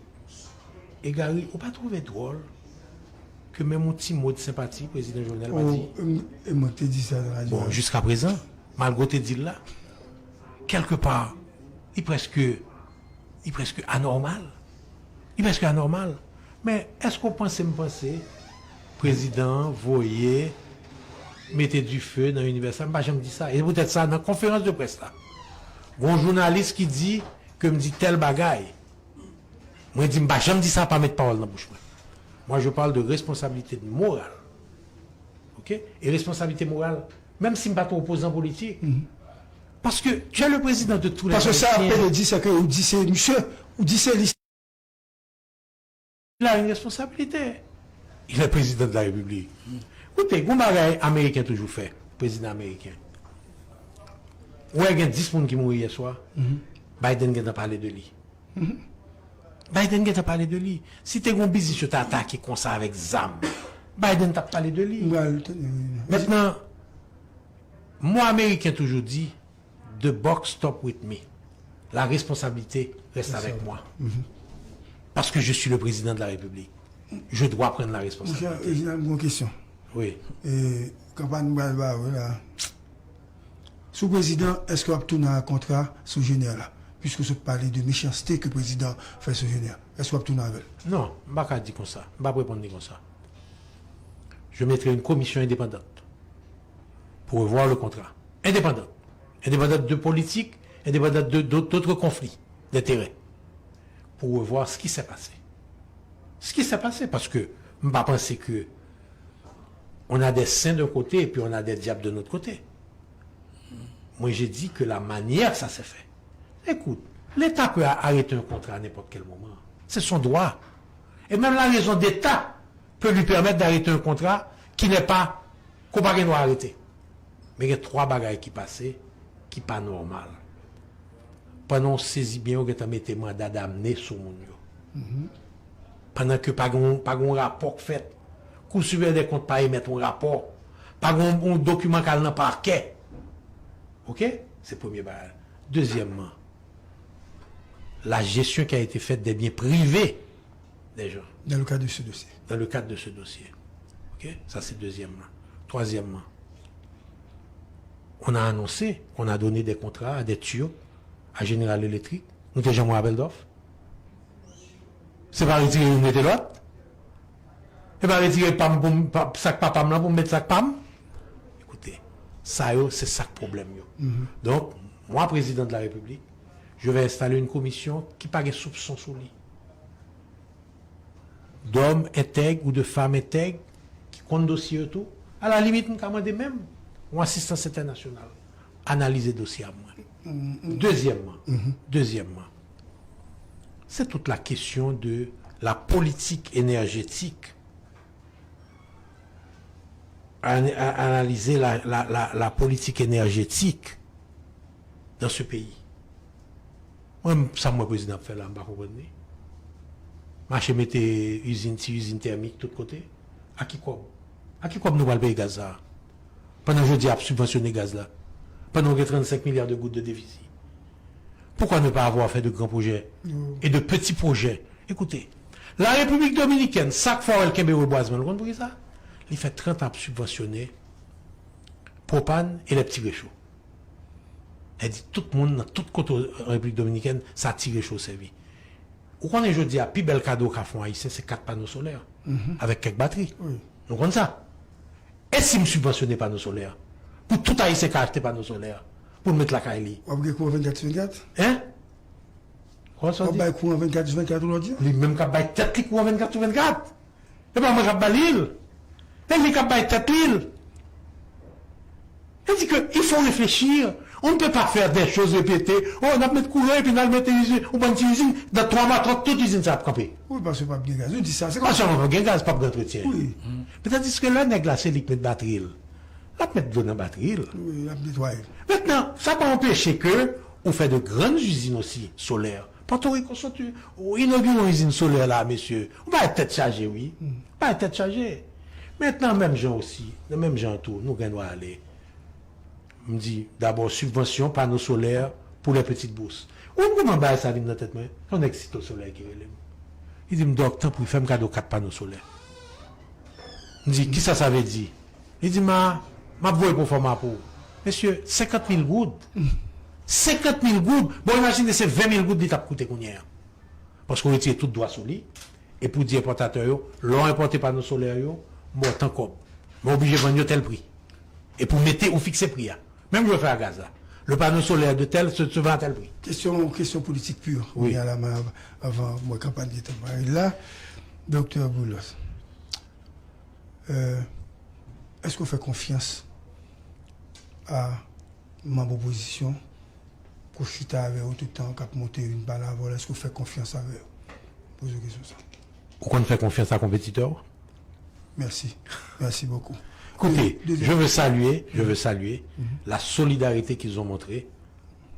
e Gary, ou pa twouve dwòl ke menm yon ti mo de senpati prezidan Jovenel pa di? E mwen te di sa nan radyo. Bon, jiskaprezan, malgre w te di l la, kèlkepa, li prèske, li prèske anòmal. Li prèske anòmal. Men, èske w panse m panse prezidan an voye mete dife nan Universal? M pa janm di sa. E se poutèt sa, nan konferans de près la, gon jounalis ki di ke m di tèl bagay. Mwen di m pa janm di sa, pa met pawòl nan bouch mwen. Moi, je parle de responsabilité morale. OK? E responsabilité morale, menm si m pa t opozan politik. Paske tu es le président de tous les Haïtiens. Paske sa ap pede di, se ke ou di se misye, ou di se li. Il a une responsabilité. Il est président de la République. Koute, gon bagay ameriken toujou fè, prezidan ameriken. Ou wè gen dis moun ki mouri yè swa, Biden gentan pale de li. Biden gentan pale de li. Si te gon biznis yo ta atake konsa avèk zam, Biden t ap pale de li. Mentnan, mwen ameriken toujou di, the buck stop with me. La responsabilité reste avec moi. Parce que je suis le président de la République. Je dois prendre la responsabilité. Reginald, gon kesyon. Wi. E, kanpay nou pral ba ou la. Sou prezidan, èske w ap tounen a kontra sou Jenè la? Piske w sot pale de mechanste ke prezidan fè sou Jenè. Èske w ap tounen avè l? Non, m pa ka di konsa. M p ap reponn li konsa. Je mettrai une commission indépendante pour revoir le contrat. Indépendante. Indépendante de politique, indépendante de, de, d'autres conflits d'intérêts. Pour revoir ce qui s'est passé. Ce qui s'est passé, parce que m pa panse ke on a des saints d'un côté et puis on a des diables de l'autre côté. Moi, j'ai dit que la manière ça s'est fait. Écoute, l'État peut arrêter un contrat à n'importe quel moment. C'est son droit. Et même la raison d'État peut lui permettre d'arrêter un contrat qui n'est pas, qu'on pa gen dwa arete. Men gen twa bagay ki pase ki pa nòmal. Pandan w sezi byen, yo gentan mete manda damne sou moun yo. Pandan ke pa gen, pa gen rapò k fèt. Kou Siperyè dè Kont pa emèt yon rapò. Pa gen yon dokiman k al nan pakè. Oke? Se premye bagay. Dezyèmman, la gestion qui a été faite des biens privés des gens. Dans le cadre de ce dossier. Dans le cadre de ce dossier. OK? Ça, c'est deuxièmement. Troisièmement, on a annoncé qu'on a donné des contrats à des tuyaux à General Electric. Nou te janm wè apèl dòf? Se pa retire youn mete lòt? E pa retire pa m pou m, pa, sa k pa pa m lan pou m met sa k pa m? Ekoute, sa yo, se sa k pwoblèm yo. Donk, mwen, prezidan de la Repiblik, je vais installer une commission ki pa gen soupson sou li. D'hommes intègres ou de femmes intègres ki konn dosye yo tou. A la limit, m ka mande menm yon asistans entènasyonal analize dosye a mwen. Dezyèmman, dezyèmman, C'est toute la question de la politique énergétique. An-, a-, analyser la, la, la, la politique énergétique dans ce pays. Mwen, sa m wè prezidan ap fè la, m pa konprann li. Mache mete izin, ti izin tèmik tout kote. A ki kòb? A ki kòb nou pral peye gaz sa a? Pandan jodi a ap sibvansyone gaz la. Pandan w gen trannsenk milya de goud de defisi. Pourquoi ne pas avoir fait de grands projets et de petits projets? Écoutez, la République Dominicaine, sa k fè w wè l kenbe rebwazman, nou konn poukisa? Li fè trant an ap sibvansyone pwopàn e lè ti recho. Sa di tout moun nan tout kote an Repiblik Dominikèn, sa ti recho sèvi. Ou konnen jodi a, pi bèl kado w ka fè yon Ayisyen, se kat pano solè, avèk kèk batri. Nou konn sa. E si m sibvansyone pano solè? Pou tout Ayisyen ka achte pano solè, pou l met lakay li. W ap gen kouran vennkat sou vennkat? Hein? Kouran W ap bay kouran vennkat sou vennkat ou lòt jou? Li menm k ap bay tèt li kouran vennkat sou vennkat. E pa mwen k ap ba li l. E li k ap bay tèt li l. Sa di ke il faut réfléchir. On ne peut pas faire des choses répétées. Oh, n ap met kouran epi n al mete izin, yon bann ti izin. Dans trois mois, tout, tout izin sa ap kanpe. Wi, paske p ap gen gaz. Nou di sa, se kòm... Pa sèlman p ap gen gaz, p ap gen antretyen. Wi. Men tandiske lè nèg la, se li k met batri l, l ap met dlo nan batri l. Wi, l ap netwaye. Mentnan, sa pa anpeche ke ou fè de grann izin osi solè. Pòtoriko sot inogire yon izin solè la, mesye. Ou bay tèt chaje, wi. Bay tèt chaje. Mentnan, menm jan osi, nan menm jan tou, nou gen dwa ale. M di, dabò, sibvansyon pano solè pou les petites bourses. Ou konn kòman bagay sa vin nan tèt mwen? Se yon nèg Site Solèy ki rele m. Li di m, Dòk, tanpri, fè m kado kat pano solè. M di, kisa sa vle di? Li di, ma, m ap voye pwofòma pou ou. Mesye, senkant mil goud. Senkant mil goud. Bon, imajine se ven mil goud li t ap koute kounye a. Paske w retire tout dwa sou li. E pou di enpòtatè yo, lè w enpòte pano solè yo, m ba w tan kòb. Men w oblije vann yo tèl pri. E pou mete, ou fikse pri a. Menm jan w fè a gaz la. Le panneau solaire de tel se, se vend à tel prix. Kesyon, kesyon politik pi. Wi. Kounye a la, avan mwen kanpay li te mare la. Doktè Boulos, euh, èske w fè konfyans a manm opozisyon pou chita avè w tout tan k ap monte vin pale avè w la, èske w fè konfyans avè yo? Poze w kesyon sa. Ou konn fè konfyans a konpetitè w? Merci. Merci beaucoup. Écoutez, je veux saluer, je veux saluer la solidarité qu'ils ont montrée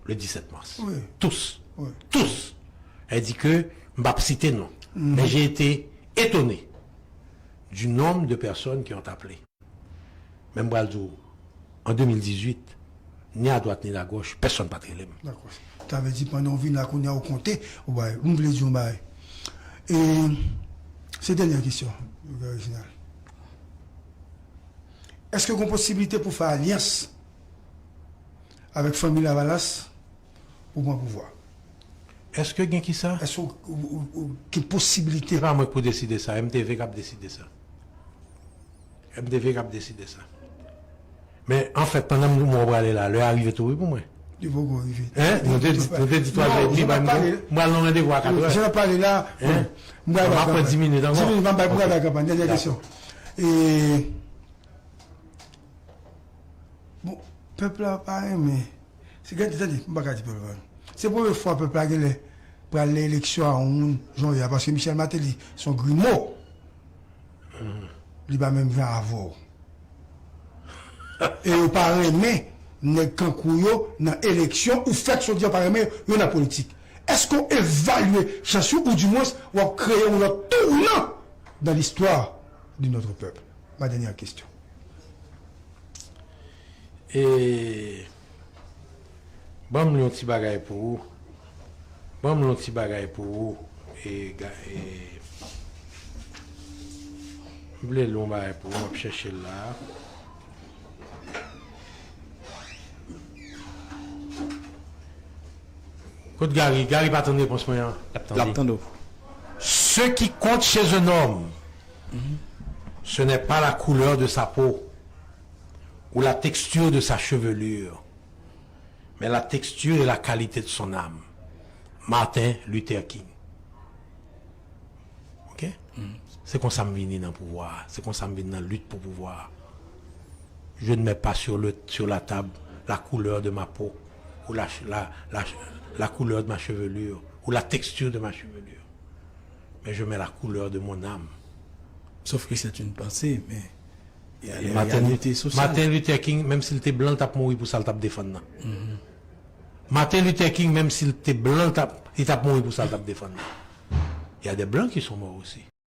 le dix-sept mars. Oui. Tous. Oui. Tous. Elle dit que, m p ap site non, mais j'ai été étonné du nombre de personnes qui ont appelé. Men m pral di w, an de mil dizuit, ni a dwat ni a goch, pèsonn pa t rele m. Dakò. Sa vle di pandan w vin la kounye a w konte, w bay, m vle di w yon bagay. E se dènyè kesyon, Reginald. Èske gen posiblite pou fè alyans avèk Fanmi Lavalas pou pran pouvwa? Èske gen kisa? Èske w, w, w, w gen posiblite? Se pa mwen k pou deside sa, M T V k ap deside sa. M T V k ap deside sa. Men, anfèt, pandan m wè w prale la, lè a rive tou wi pou mwen. Li poko rive. Hein? Nou te di, nou te di twa zè edmi, m pral nan yon randevou a kat è. Jan n ap pale la, m pral bay kanpay. Dis minit ankò. Dis minit, m ap bay, m pral bay kanpay. Dènyè kesyon. E, bon, pèp la pa renmen. Se, gade, tande, m pa ka di pèp la pa renmen. Se premye fwa pèp la genlè pral nan eleksyon a yon moun jan w ye a, paske Michel Martelly se yon grimo. Li pa menm jan avè w. E yo pa renmen nèg kankou yo nan eleksyon, ou fèk sot di yo pa renmen yo nan politik. Èske w evalye chans yo, oudimwens w ap kreye yon lòt tounan dans l'histoire de notre peuple? Ma dènyè kesyon. E Ban m li yon ti bagay pou ou. Ban m li yon ti bagay pou ou. E, ga- e, m vle li yon bagay pou ou, m ap chèche l la. Kot Gary? Gary pa tann repons mwen an. L ap tande. L ap tande w. Ce qui compte chez un homme, ce n'est pas la couleur de sa peau ou la texture de sa chevelure, mais la texture et la qualité de son âme. Martin Luther King. Ok? Se konsa m vini nan pouvwa a. Se konsa m vin nan lit pou pouvwa a. Je ne mets pas sur le, sur la table la couleur de ma peau ou la, la, la, la couleur de ma chevelure ou la texture de ma chevelure, mais je mets la couleur de mon âme. Sauf que c'est une pensée, mais il y a les Martin, réalités sociales. Martin Luther King, menm si l te blan, l t ap mouri pou sa l t ap defann nan. Martin Luther King, menm si l te blan, l t ap, li t ap mouri pou sa l t ap defann nan. Il y a des blancs qui sont morts aussi.